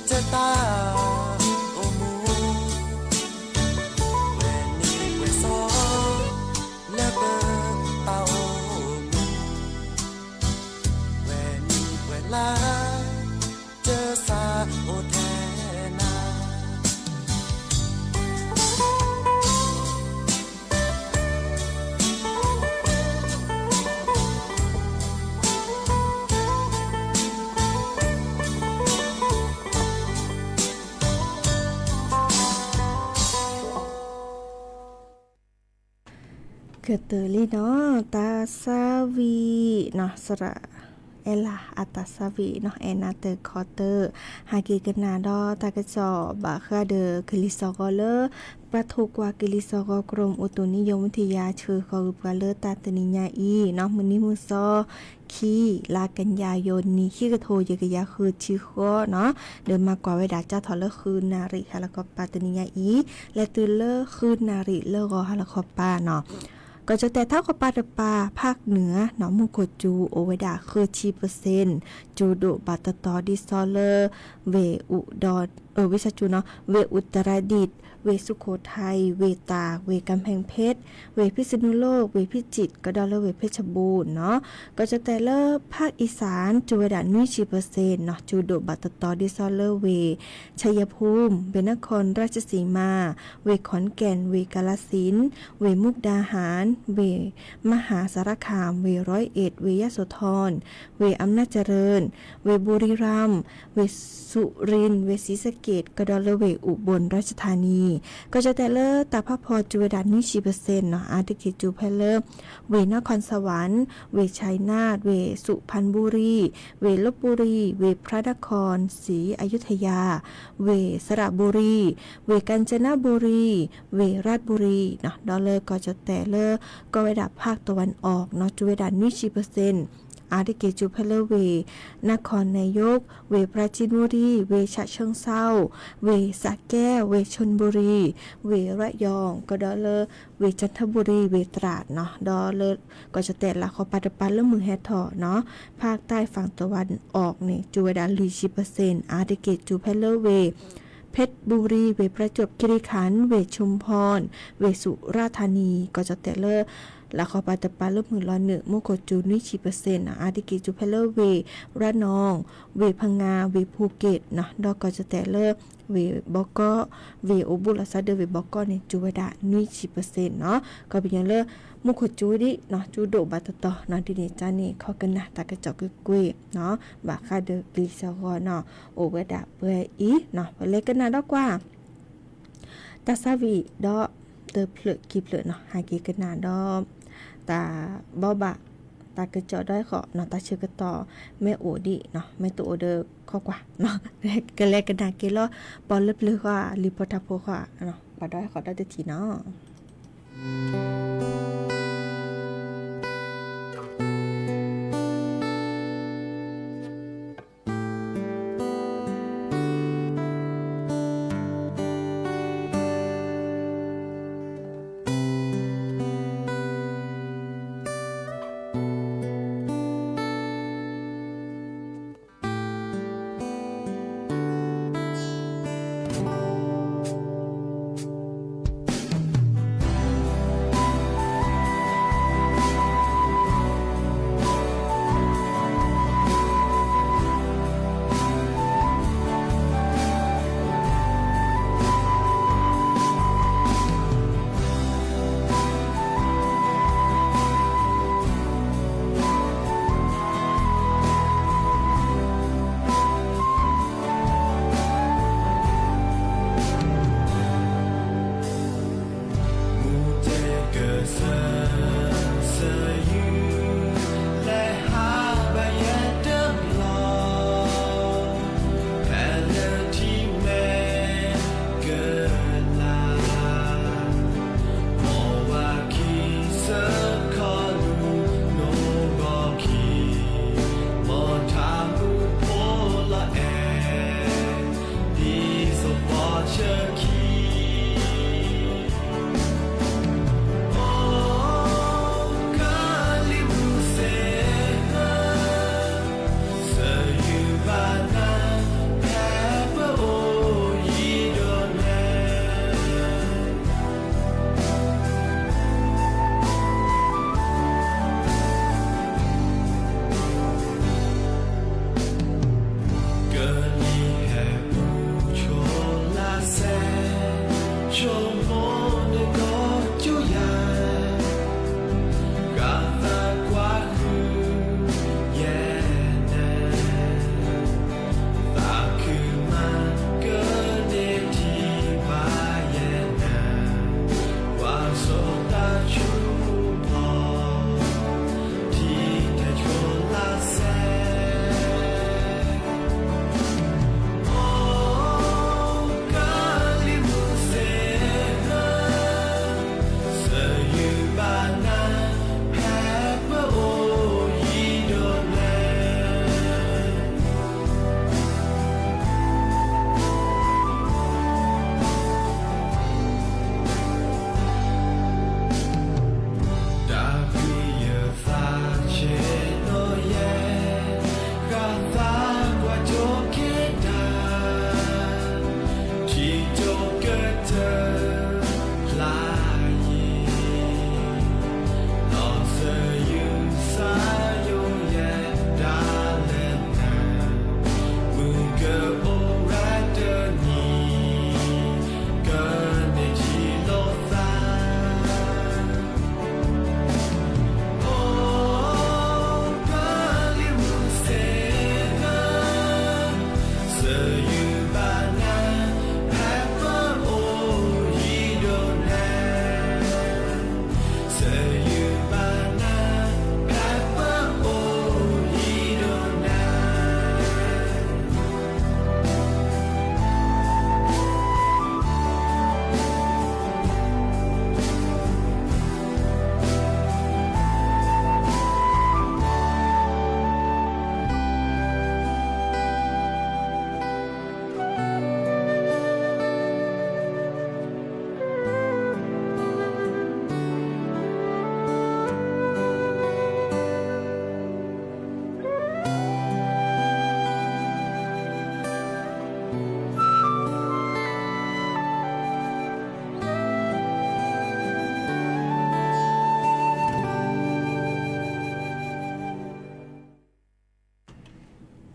တၢ်သးအိၣ်မူ, ပှဲၤနံၣ်ပှဲၤသီ လၢပတၢ်အိၣ်မူ, ပှဲၤနံၣ်ပှဲၤလါ ကစၢ်အိၣ်ထဲနၤ. ကတၢၢ်လံနီၤ တၢ်သးဝံၣ်နီၤ စရၣ်အဲလးအတၢ်သးဝံၣ်နီၤ အဲၣ်နၤတၢ်ခီတၢၢ် ဟဲက့ၤကနၣ်ဒီးတၢ်ကစီၣ်ဘၣ်ဃးဒီးကလံၤစိးဂီၤလၢ ပှၤထိၣ်ကွၢ်ကလံၤစိးဂီၤ ကရူၢ်မုၢ်အူတူၢ်နံယိးမူထံယၤ ဆှၢဃီၤဂုာ်ပှၤလၢတၢ်တနံၤညါအံၤနီၤ မုၢ်နံၤမုၢ်သီ ခံ လါကညီယိၤနံၤ ခံကထိယဲၢ်ကယၤဃုဆံဃိးနီၤ ဒီးမၤကွၢ်ဝဲဒၣ်ကၠၢ်ထီၣ်လၢဃုနၣ်ရံၣ် ဟါလီၤခီပၤတနံၤညါအံၤ လဲၤတုၤလၢဃုနၣ်ရံၣ်လၢဂီၤဟါလီၤခီပၤနီၤ ကီၢ်ကၠီၣ်တဲၣ်ထးခီပၤတပၤ ဖးနုာ်နီၤ မူခိၣ်စူၤအိၣ်ဝဲဒၣ်ဃုဆံပၢၢ်စ့ၣ် စူၤဒိၣ်ဘၣ်တတီၤဒ်သိးလၢ ဝ့ၢ်အူဒီး ဝ့ၢ်စၢ်စူၤနီၤ ဝ့ၢ်အူတရဒံၣ် ဝ့ၢ်စူခိၣ်ထၢၣ် ဝ့ၢ်တၢ် ဝ့ၢ်ကၣ်ဖဲၣ်ဖ့ၣ် ဝ့ၢ်ဖံးစနူလိၣ် ဝ့ၢ်ဖံးစံး ကဒီးလၢဝ့ၢ်ဖ့ၣ်စဘူၣ်နီၤ ကီၢ်ကၠီၣ်တဲၣ်လၢဖးအံၣ်စၣ် စူၤဝဲဒၣ်နွံဆံပၢၢ်စ့ၣ်နီၤ စူၤဒိၣ်ဘၣ်တတီၤဒ်သိးလၢဝ့ၢ် ชัยภูมิ ဝ့ၢ်นครราชสีมา ဝ့ၢ်ขอนแก่น ဝ့ၢ်กาฬสินธุ์ ဝ့ၢ်มุกดาหาร ဝ့ၢ်มหาสารคาม ဝ့ၢ်ร้อยเอ็ด ဝ့ၢ်ยะโสธร ဝ့ၢ်อำนาจเจริญ ဝ့ၢ်บุรีรัมย์ ဝ့ၢ်สุรินทร์ ဝ့ၢ်ศรีสะเกษ ကဒီးလၢဝ့ၢ်อุบลราชธานี ကီၢ်ကၠီၣ်တဲၣ်လၢတၢ်ဖးဖီစူၤဝဲဒၣ်နွံဆံပၢၢ်စ့ၣ်နီၤ အါတက့ၢ်စူၤဖဲလၢ ဝ့ၢ်นครสวรรค์ ဝ့ၢ်ชัยนาท ဝ့ၢ်สุพรรณบุรี ဝ့ၢ်ลพบุรี ဝ့ၢ်พระนครศรีอยุธยา ဝ့ၢ်สระบุรี ဝ့ၢ်กาญจนบุรี ဝ့ၢ်ราชบุรีနီၤ ဒီးလၢကီၢ်ကၠီၣ်တဲၣ်လၢ ကီၢ်ဝဲဒၣ်ภาคตะวันออกနီၤ စူၤဝဲဒၣ်နွံဆံပၢၢ်စ့ၣ် အါတက့ၢ်စူၤဖဲလၢဝ့ၢ် นครนายก ဝ့ၢ်ปราจีนบุรี ဝ့ၢ်ฉะเชิงเทรา ဝ့ၢ်สระแก้ว ဝ့ၢ်ชลบุรี ဝ့ၢ်ระยอง ကဒီးလၢဝ့ၢ်จันทบุรี ဝ့ၢ်ตราดနီၤ ဒီးလၢ ကီၢ်ကၠီၣ်တဲၣ်လၢဃီပၤတပၤလၢမုၢ်ဟဲထီၣ်နီၤ ภาคใต้ฝั่งตะวันออกန့ၣ် စူၤဝဲဒၣ်လွံၢ်ဆံပၢၢ်စ့ၣ် အါတက့ၢ်စူၤဖဲလၢဝ့ၢ် เพชรบุรี ဝ့ၢ်ประจวบคีรีขันธ์ ဝ့ၢ်ชุมพร ဝ့ၢ်สุราษฎร์ธานี ကီၢ်ကၠီၣ်တဲၣ်လၢ လၢဃီပၤတပၤလၢမုၢ်လီၤနုာ် မူခိၣ်စူၤနွံဆံပၢၢ်စ့ၣ်နီၤ, အါတက့ၢ်စူၤဖဲလၢဝ့ၢ်ရနီၣ်, ဝ့ၢ်ဖငါ, ဝ့ၢ်ဖူက့ၣ်နီၤ, ဒီးကီၢ်ကၠီၣ်တဲၣ်လၢ ဝ့ၢ်ဘီကီၢ်, ဝ့ၢ်အိၣ်ဘူးလီၤဆီဒၢဝ့ၢ်ဘီကီၢ်န့ၣ် စူၤဝဲဒၣ်နွံဆံပၢၢ်စ့ၣ်နီၤ. ကီၢ်ပယီၤလၢ မူခိၣ်စူၤဒံးနီၤ, စူၤဒိၣ်ဘၣ်တတီၤနီၤ, ဒ်န့ၣ်ကန့ၣ် ခီကနၣ်တၢ်ကစီၣ်ကွ့ၢ်ကွ့ၢ်နီၤ, ဘၣ်ဃးဒီးကလံၤစၢ်ဂီၤနီၤ, အိၣ်ဝဲဒၣ်ပှဲၤအံၤနီၤ, ပလဲၤကနၣ်ဒီးကွၢ် တၢ်ဆါဝံၤဒီး တဖျၢၣ်ခံဖျၢၣ်နီၤ, ဟဲက့ၤကနၣ်ဒီး တၢ်ဘီဘၣ် တၢ်ကစီၣ်ဒီးဃီနီၤ, တၢ်ဆၢကတီၢ်မ့ၢ်အိၣ်ဒံးနီၤ, မ့ၢ်တအိၣ်ဒီးခီကွၢ်နီၤ, ကလဲၤကနၣ်က့ၤလီၤ ပှၤလၢပျၢၤဃီ, လံၤဖိတၢ်ဖိဃီ, ပှၤဒီးဃီဒီးတထံၣ်နီၤ.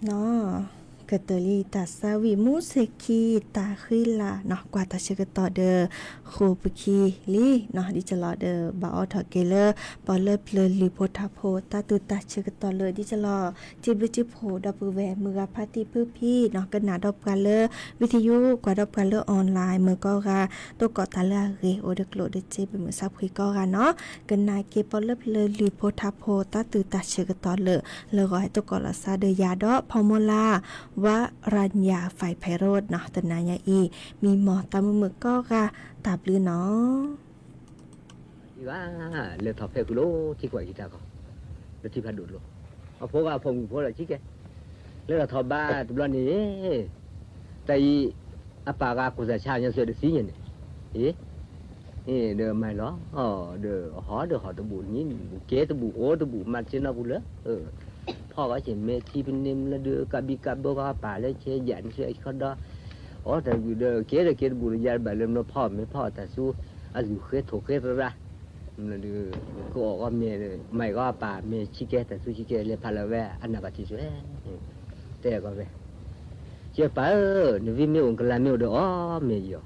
နီၤ, ကတၢၢ်လံတၢ်ဆါဝံၣ်မူစ့ၢ်ခံ တၢ်ဃံလၤနီၤ ကွၢ်တၢ်ဆၢကတီၢ်ဒီး ဃိာ်ပခံလံနီၤ ဒ်သိးလီၤဒီး ဘၣ်အိးထီၣ်က့ၤလၢ ပှၤလၢပျၢၤလုၢ်ဖိထါဖိ တၢ်သူၣ်တၢ်ဆၢကတီၢ်လၢ ဒ်သိးလီၤ စံးဘျုးစံးဖှိၣ်ဒီပုၢ်ဝဲၢ်မုၢ်ဂၤဖါတံၢ်ဖုဖံနီၤ ကနၣ်ဒီးပှၤလၢ video ကွၢ်ဒီးပှၤလၢ online မ့ၢ်ကိးဂၤ တိၢ်ကီၣ်တၢ်လၢအဂ့ၤ အိၣ်ဒီးကျိၣ်ဒီးစ့ ပမုၢ်ဆါဖှံကိးဂၤနီၤ ကနၣ်က့ၤပှၤလၢပျၢၤလုၢ်ဖိထါဖိ တၢ်သူၣ်တၢ်ဆၢကတီၢ်လၢ လၢဂီၤဟဲတိၢ်ကီၣ်လီၤစါဒီးယၤဒီး ဖီမီလါ ဝါရညါ ဖဲးဖဲးရိးနီၤ တနၤညါအံၤ မံမီၢ်တၢ်မုာ်မုာ်ကိးဂၤ တၢ်ဘျုးနီၤ ဘၣ် လဲၤထီၣ်ဖဲဃုာ်လီၤ ထံကွၢ်ကံတၢ်ကီၢ် လၢထံဖးဒိၣ်တလိၤ အဖိဂၤအဖိမုၣ်ဖိလီၤဆံကဲ လၢထီၣ်ထီၣ်ဘါတဘျီန့ၣ် တၢ်အံၤ အပၢ်ဂၤကိၢ်စၢ်ဆါညီစၢၤတဆံညါန့ၣ် အ့ ဒီးမၤလီၤ ဒီးဟီၣ်ဒီးဟီၣ်တဘူၣ်နံၤ ကဲတဘူၣ်အိၣ်တဘူၣ် မၤတ့ၢ်နီၢ်ပူၤလၢ ဖီၣ်ဂီၢ်ဆ့ၣ်မဲာ်ထံပန့ၢ်မလၢဒုး ကးဘံကးဘၢဂီၢ်ပၢ်လၢဆဲးယၣ်န့ၣ်ဆဲးခီဒီး အိၣ်တၢ်ဂုာ်ဒီးကဲဒီးကဲတဘူၣ်ဒီးယါတဘၣ်လၢမနုၤဖီၣ်မဲာ်ဖီၣ်တၢ်ဆူ အလုၢ်ဃဲထိၣ်ဃဲသရၣ် မနုၤဒုး ကအီၣ်ဂီၢ်မဲာ် မၤဂီၢ်ပၢ်မဲာ်ဆံကဲတၢ်ဆူဆံကဲလဲၤဖးလၢဝဲအနၢ်ဘၣ်ထံးစွဲ တဲဂီၢ်ဝဲ ကဲပၢ်ဧၢ နဝံမ့ၢ်အိၣ် ကလၤမ့ၢ်အိၣ်ဒီးအီၣ်မ့ၢ်ယီၤ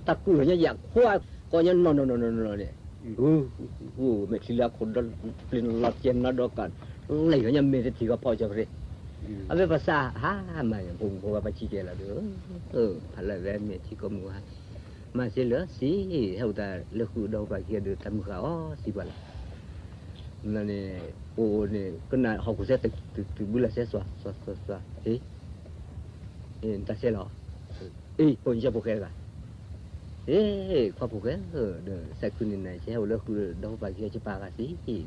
တၢ်ကူၣ်လီၤညါယၤခွါ ကီၢ်ညါနီၢ်နီၢ်နီၢ်နီၢ်န့ၣ် မဲာ်ချံလၢအခိၣ်ဒီပျ့ၤလီၤကဲနီဒီကး လဲၤလီၤညါမဲာ်တထံၣ်ဂီၢ်ဖီၣ်ကၠီပရ့ အဝဲပစးဟါမး ဖိမုၣ်ဖိခွါပှၤဆံကဲလီၤဒီး ဖးလၢဝဲမဲာ်ထံကိးမုၢ်ဟါ မၤစ့လၢစံး ဟဲအိၣ်တၢ်လၢဃုာ်ဒီးပှၤခံဂၤဒီး တၢ်မုၢ်ဃၢ်အီၣ်စံးပှၤလီၤ န့ၣ် အိၣ်န့ၣ် ကနၣ်ဟီၣ်ခိၣ်စဲ တုၤဘုလၢ်စဲစွၤ စွၤ စွၤ ဟ့ၣ် တၢ်စဲလီၤ အ့ ဖိညါဖိၣ်ဃဲတဂၤ ဟ့ၣ် ခွါဖိၣ်ဃဲဧၢ ဒီးစဲးခုန့ၣ်နၤ ယဟဲအိၣ်လၢဃုာ်ဒီးဖိပၢ်ခံဂၤ ယပၢ်ဂၤစံးဒီး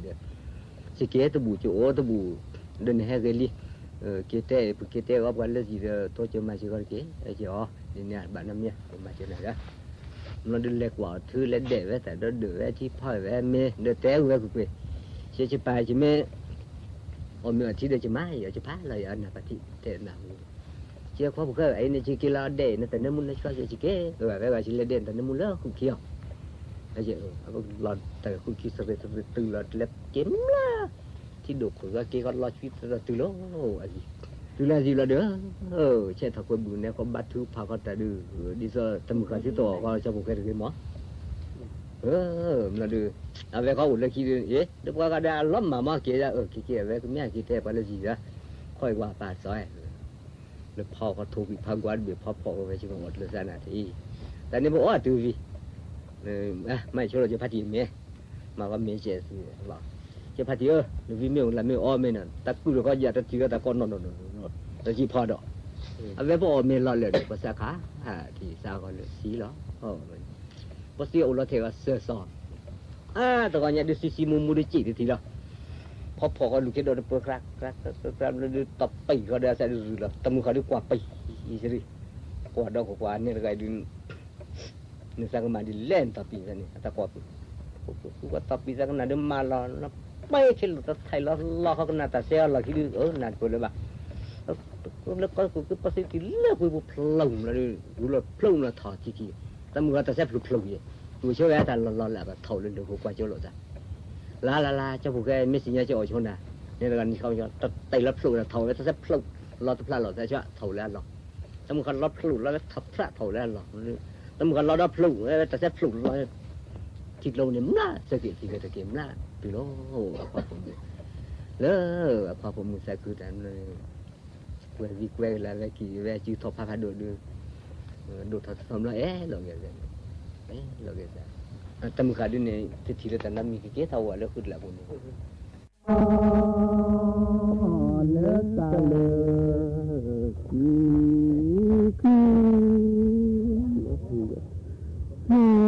ယကဲတဘူၣ် ယအိၣ်တဘူၣ် ဒီးနဟဲဂ့ၤလံ က့ၤတဲ ပက့ၤတဲအီၤပှၤလၢစံးဒီး တိစၢၤမၤစၢၤဂီၢ်တက့ၢ် ယအီၤ ဒ်န့ၣ်ဘၣ်နီတမံၤ ပမၤစၢၤနၤဒီး မ့ၢ်ဒုးလဲၤကွၢ်အီၤထု လဲၤဒဲးဝဲတၢ်ဒီးဒၢးဝဲထံဖီၣ်ဝဲမ့ၢ် ဒီးတဲဝဲကွ့ၢ်ကွ့ၢ် ယပၢ်ယမ့ၢ် အီၣ်မ့ၢ်အီထံဒီးယမါယီၤ ယဖးလီၤယၤနၢ်ပၢၢ်ထံ တဲနၢ်ဟူ ယဲခွါဖိၣ်ဃဲ အအံၤန့ၣ် ယက့ၤလီၤဒဲးအံၤ နတၢ်နၢမူလၢဆှါ ယက့ၤ အဝဲဂၤယလဲၤဒဲး နတၢ်နၢမူလၢဃုာ်ခံအီၤ လီၤတၢ်ဃုာ်ခံ စရ့းစရ့းတုၤလီၤ တလဲက့ၤမျၢ် ထံဒိၣ်ခိၣ်ဂီၤက့ၤကီလီၤဆှံတတုၤလီၤ တုၤလၢအယံၤလီၤဒီး ဆဲးထီၣ်ကွဲးဘုၣ်နဲ ကီဘါထုကဖၣ်ကီတၢ်ဒုး ဒ်သိးတၢ်မုၢ်ဃၢ်သုတအီၣ်ကီ ကၠီဖိၣ်ဃဲတဂ့ၤမး မ့ၢ်ဒီး အဝဲခီအိၣ်လၢခံဒုး အ့ ဒီးပှၤဂၤဒီးအလီၤမၢ်မးက့ၤဒၣ် အၢ က့ၤက့ၤ အဝဲကမ့ၢ်က့ၤတဲပှၤလၢယံၤဒီး ခီအံၤကွၢ်ပာ်စီၤ လၢဖီကီထိၣ်ကွံာ်ဖးကွၢ်တဘ့ၣ်ဖီဖီၣ်ဝဲ ယကအိၣ်တလၢစၢ်နၤတအံၤ တၢ်န့ၣ်ပအီၣ်အတုၤဝံၤ မ့ၢ်ဆိလီၤ ယဖါတံၢ်မ့ၢ် မၤကီမ့ၢ်ကဲးသုလီၤ ယဖါတံၢ်ဧၢ နဝံမ့ၢ်အိၣ် လၢမ့ၢ်အီၣ်မ့ၢ်နီၤ တၢ်ကုၢ်တခီယၤတထံၣ်ဒီးတၢ်ကီနီၢ်နီၢ်နီၢ်နီၢ် တကံၢ်ဖီဒီး အဝဲပအီၣ်မ့ၢ်လီၤလၢာ်ဒီး ပစးခါ ထံၣ်စးဂီၤလၢာ်စံလီၤ ပစံအိၣ်လီၤထဲးဂီၤစၢၤစီၤ အါ တဂီၤညါဒုးစံစံမူမူဒုးစံးတထံၣ်လီၤ ဖီဖီၣ်ဃီလူၤခ့ဒီးတပၢၤ ကြၢးကြၢးကြၢးကြၢး တပံာ်ဃီဒီးအစးဒုးရုၢ်လီၤ တၢ်မုၢ်ဃၢ်ဒုးကွၢ်ပံာ်စရံ ကွၢ်ဒီးခိၣ်ကွၢ်န့ၣ်တဂၤဒုး နသးကမၤဒ်လဲၣ်နတၢ်ပံာ်သးန့ၣ် အတၢ်ကွၢ်ပံာ် ကွၢ်တၢ်ပံာ်သးကနၣ်ဒုးမၤလီၤ ပှဲၤခဲလၢာ်တထံၣ်လီၤလီၤဃီကနၣ်တၢ်စဲအီၤလီၢ်ခံဒုး အၢ နၢ်တပၢၢ်လၢၤဘၣ် လၢကီၢ်ခိၣ်က့ၤပှၤစံးတံၢ်လၢကွံာ်ပူၤဖျိမးလီၤဒုး ရူလီၤဖျိမးလီၤထီၣ်ထံကံၢ် တၢ်မုၢ်ဃၢ်တၢ်စဲဖျိးဖျိးက့ၤ တူၢ်ဆိဝဲတၢ်လီၤလီၤလၢအကထီၣ်လၢလၢၢ်ခိၣ်ကွၢ်ကၠိလိာ်သး လါလါလါ ကၠီဖိၣ်ဃဲ မ့ၢ်စံၣ်ညီၣ်ကၠီအိၣ်ဆိနၤ န့ၣ်တဂၤနံၤခီ တၢ်တ့ၢ်လီၤဖျိးဒီးထီၣ်ဝဲတၢ်စဲဖျိး လီၤတဖျးလီၤ တၢ်ဆၢထီၣ်ဝဲလၢအလီၢ် တၢ်မုၢ်ဃၢ်လီၤဖျိးလီၤလၢထီၣ်ဖျးထီၣ်ဝဲလၢအလီၢ် တၢ်မုၢ်ဃၢ်လီၤဒီးဖျိးဝဲတၢ်စဲဖျိးလီၤ ထံကျိန့ၣ်မျးစၢၤက့ၤ ထံကျိတက့ၢ်မျး တုၤလီၤ အခွါဖိမုၣ် လၢအခွါဖိမုၣ်သးခုတၢ် ကွဲးဝံကွဲးကလၤဝဲက့ၤဝဲစုထီၣ်ဖးဖးဒိၣ်ဒုး ဒိၣ်ထီၣ်ထီထီၣ်မျးအဲၣ်လီၤဂ့ၤဝဲ အဲၣ်လီၤဂ့ၤသး တၢ်မုၢ်ဃၢ်ဒုးန့ၣ် တထံၣ်လၢတၢ်နီတမံၤကကဲထီၣ်ဝဲလၢဃုာ်တလးပူၤန့ၣ် လၢတၢ်လၢ ပှၤ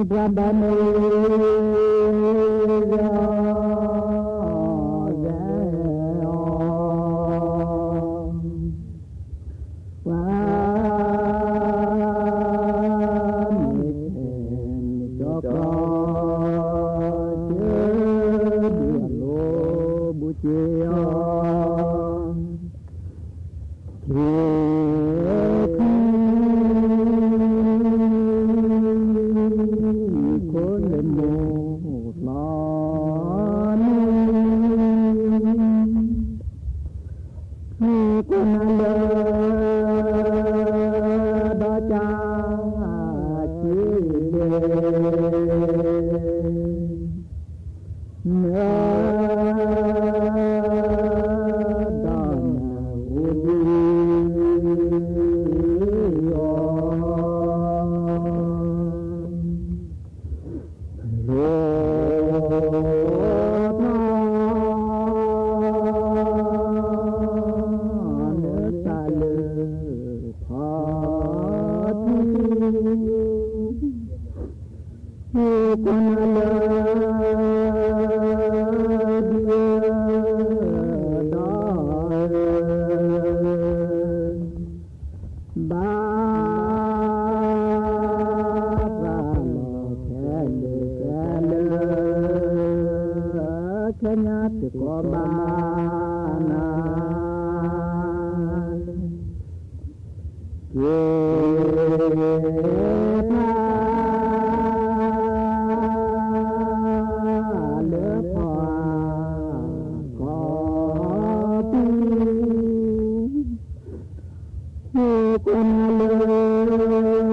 ဘၣ်မုာ် ပှၤမ့ၢ်ကဲန့ၣ် ကၠီကီၢ် ကၠိဒုးအလိၤဘူးက့ၤအီၤ က့ၤ ခိၣ်လၢမိၢ်လီၤန့ၣ် မ့ၢ်ကိးနၤလၢ ကွၢ်နၤလၢ ဒ်ယဒီး ဘၣ်ပှၤလီၤခဲလၢာ်ခဲဆ့ နတကိးဘၣ်နၤလၢ ဂီၤလၢ ကၠီကနံၤ ထိၣ်တြူ မ့ၢ်ကီၢ်လၢ ကီၢ်တၢ် ဒ်လၢ ကီၢ် နၤလၢဒ်နီၢ်ဧၢ, ဒ်အဝဲကဲမ့ၢ်ဘၣ်လၢ ကၠီကနၢ ဒ် အဝဲကဲမ့ၢ်ဘၣ်လၢ လၢ အဝဲကဲလၢတၢ် ပှၤ မ့ၢ် အီၤဒ်န့ၣ် သးန့ၣ် ပှၤမ့ၢ် အီၤဒ်န့ၣ် သး ကဲ မ့ၢ် လဲၤဖးတၢ် ဒၢနၤ မ့ၢ် ထံ ဖီဒဲး အီၤ တၢ် ထံမၤဒံ တၢ် ထံ မ့ၢ်ကဲမ့ၢ် ဖးတၢ် ဒၢနၤ မ့ၢ် ထံ ဖီဒဲး ပှၤ မ့ၢ် အီၤဒ်န့ၣ် တဲတီတ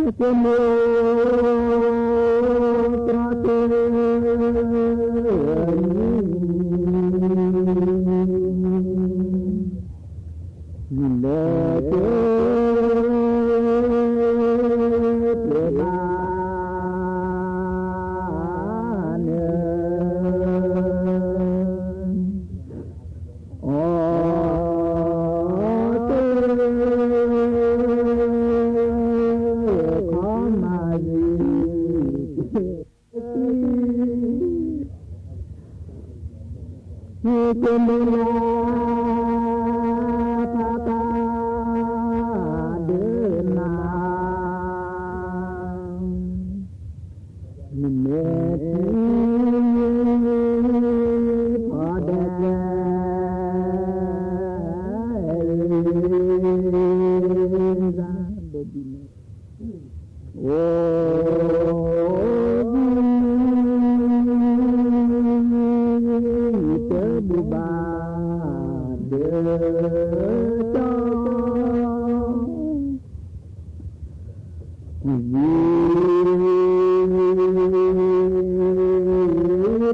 ီ မ့ၢ်ကဲမ့ၢ် တြီတၢ် နံၤ နလဲၤကဲ ပျဲဘၣ် နၢ အီၤ တၢ် ခီမၤယံၤ တၢ် မ့ၢ်ကဲမ့ၢ်လၢ ဖးတၢ် ဒၢနၤ မ့ၢ်ထံ ဖီဒဲး အိၣ် တၢ်ဘူၣ်ဘၣ် ဒၢကၠီ ယံၤ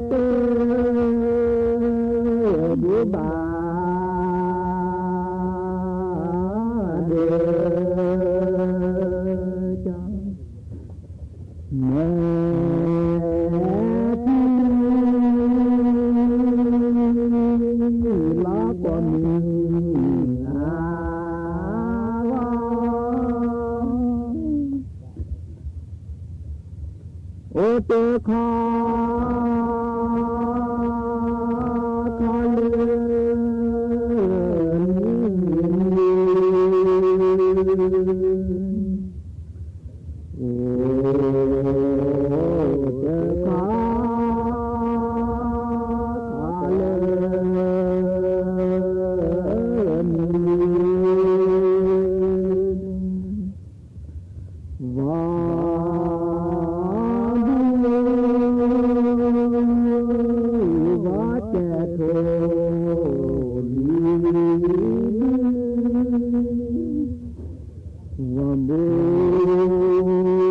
တဒုးဘၣ် ဒဲ မဲထံလီၤကီၢ်မုၢ်အဂီၢ် အိၣ်တခီခီလၢ အိၣ်တခီ ခီလၢ ဝီဘူ ဝီကဲထိၣ်လံ ဝီဘူ ဝီကဲထိၣ်လံ တထံၣ်နီ နီၢ်ကီၢ် နီၢ်ဘျီဘျီ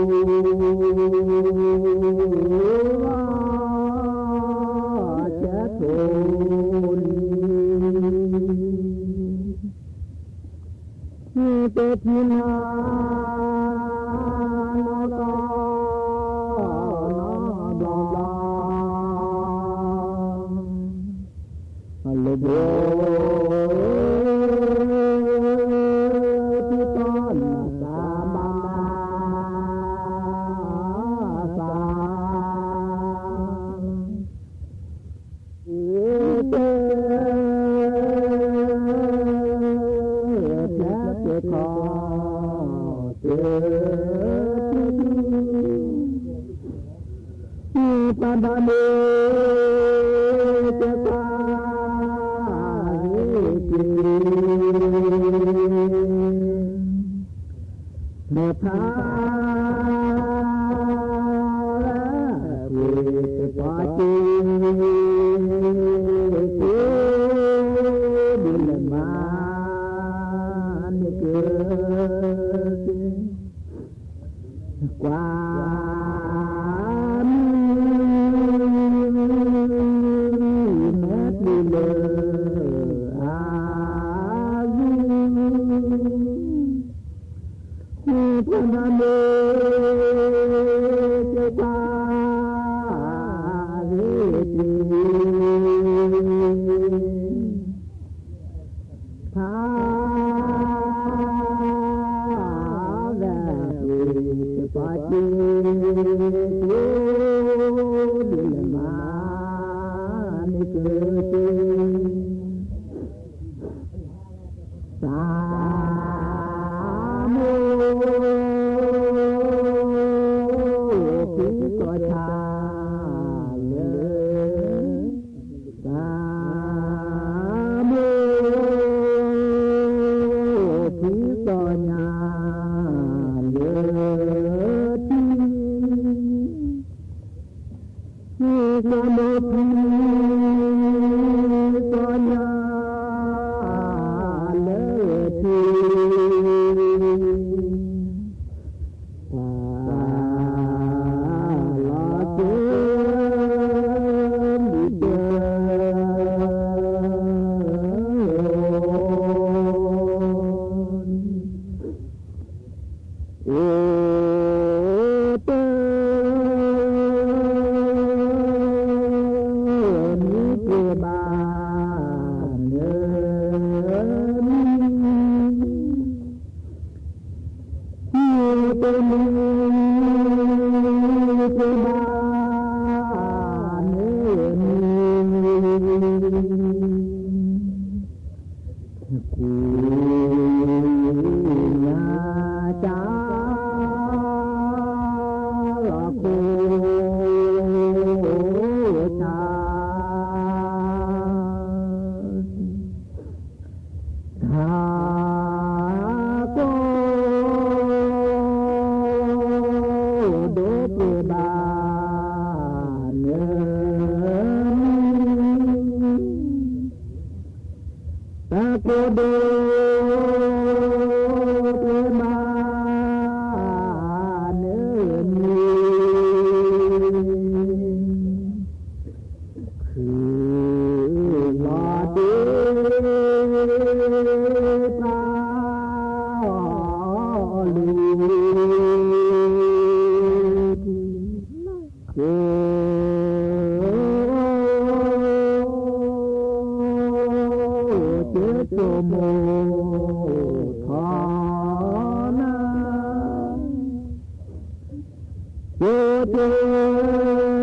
အလိၤဘိ ထံကီၢ်နသးဘၣ်နသး တ ဖျဲးတခီ တ ပှၤဒၣ်လၢ တပှၤ ဂ့ၤက့ၤ မ့ၢ်ဖး ပှၤတပှၤက့ၤ ကိးဒ်လဲၣ်မး နက ကွၢ်မုၢ် မဲာ်ပျံၤလၢ အ ဂုၢ် ဃုဖးဒၣ်လၢ တပှၤ ဂ့ၤက့ၤ ဖး ဝဲ တပှၤက့ၤ ကိးဒ်လဲၣ်မး နက သးမိၢ် ဖံသီၣ်ဆါလၢ သးမိၢ် ဖံသီၣ်ညါလၢ ထံ သးမိၢ် ဖံသီၣ်ညါ လၢထံ ပှၤလီၤက့ၤ လံၤတ အိၣ်တ မံၤတဘၣ် န မံၤ မံၤတမံၤ တဘၣ် န မံၤ ကူၣ်ညါကၢ လီၤခိၣ်ဆါ ထးကိၢ် ဒိးပှ့ၤဘၣ် န မံၤ တၢ်ကိၢ်ဒိၣ်ပှ့ၤမး ကဲဆိမိၣ်ထီၣ်နၤ, ကဲဆိ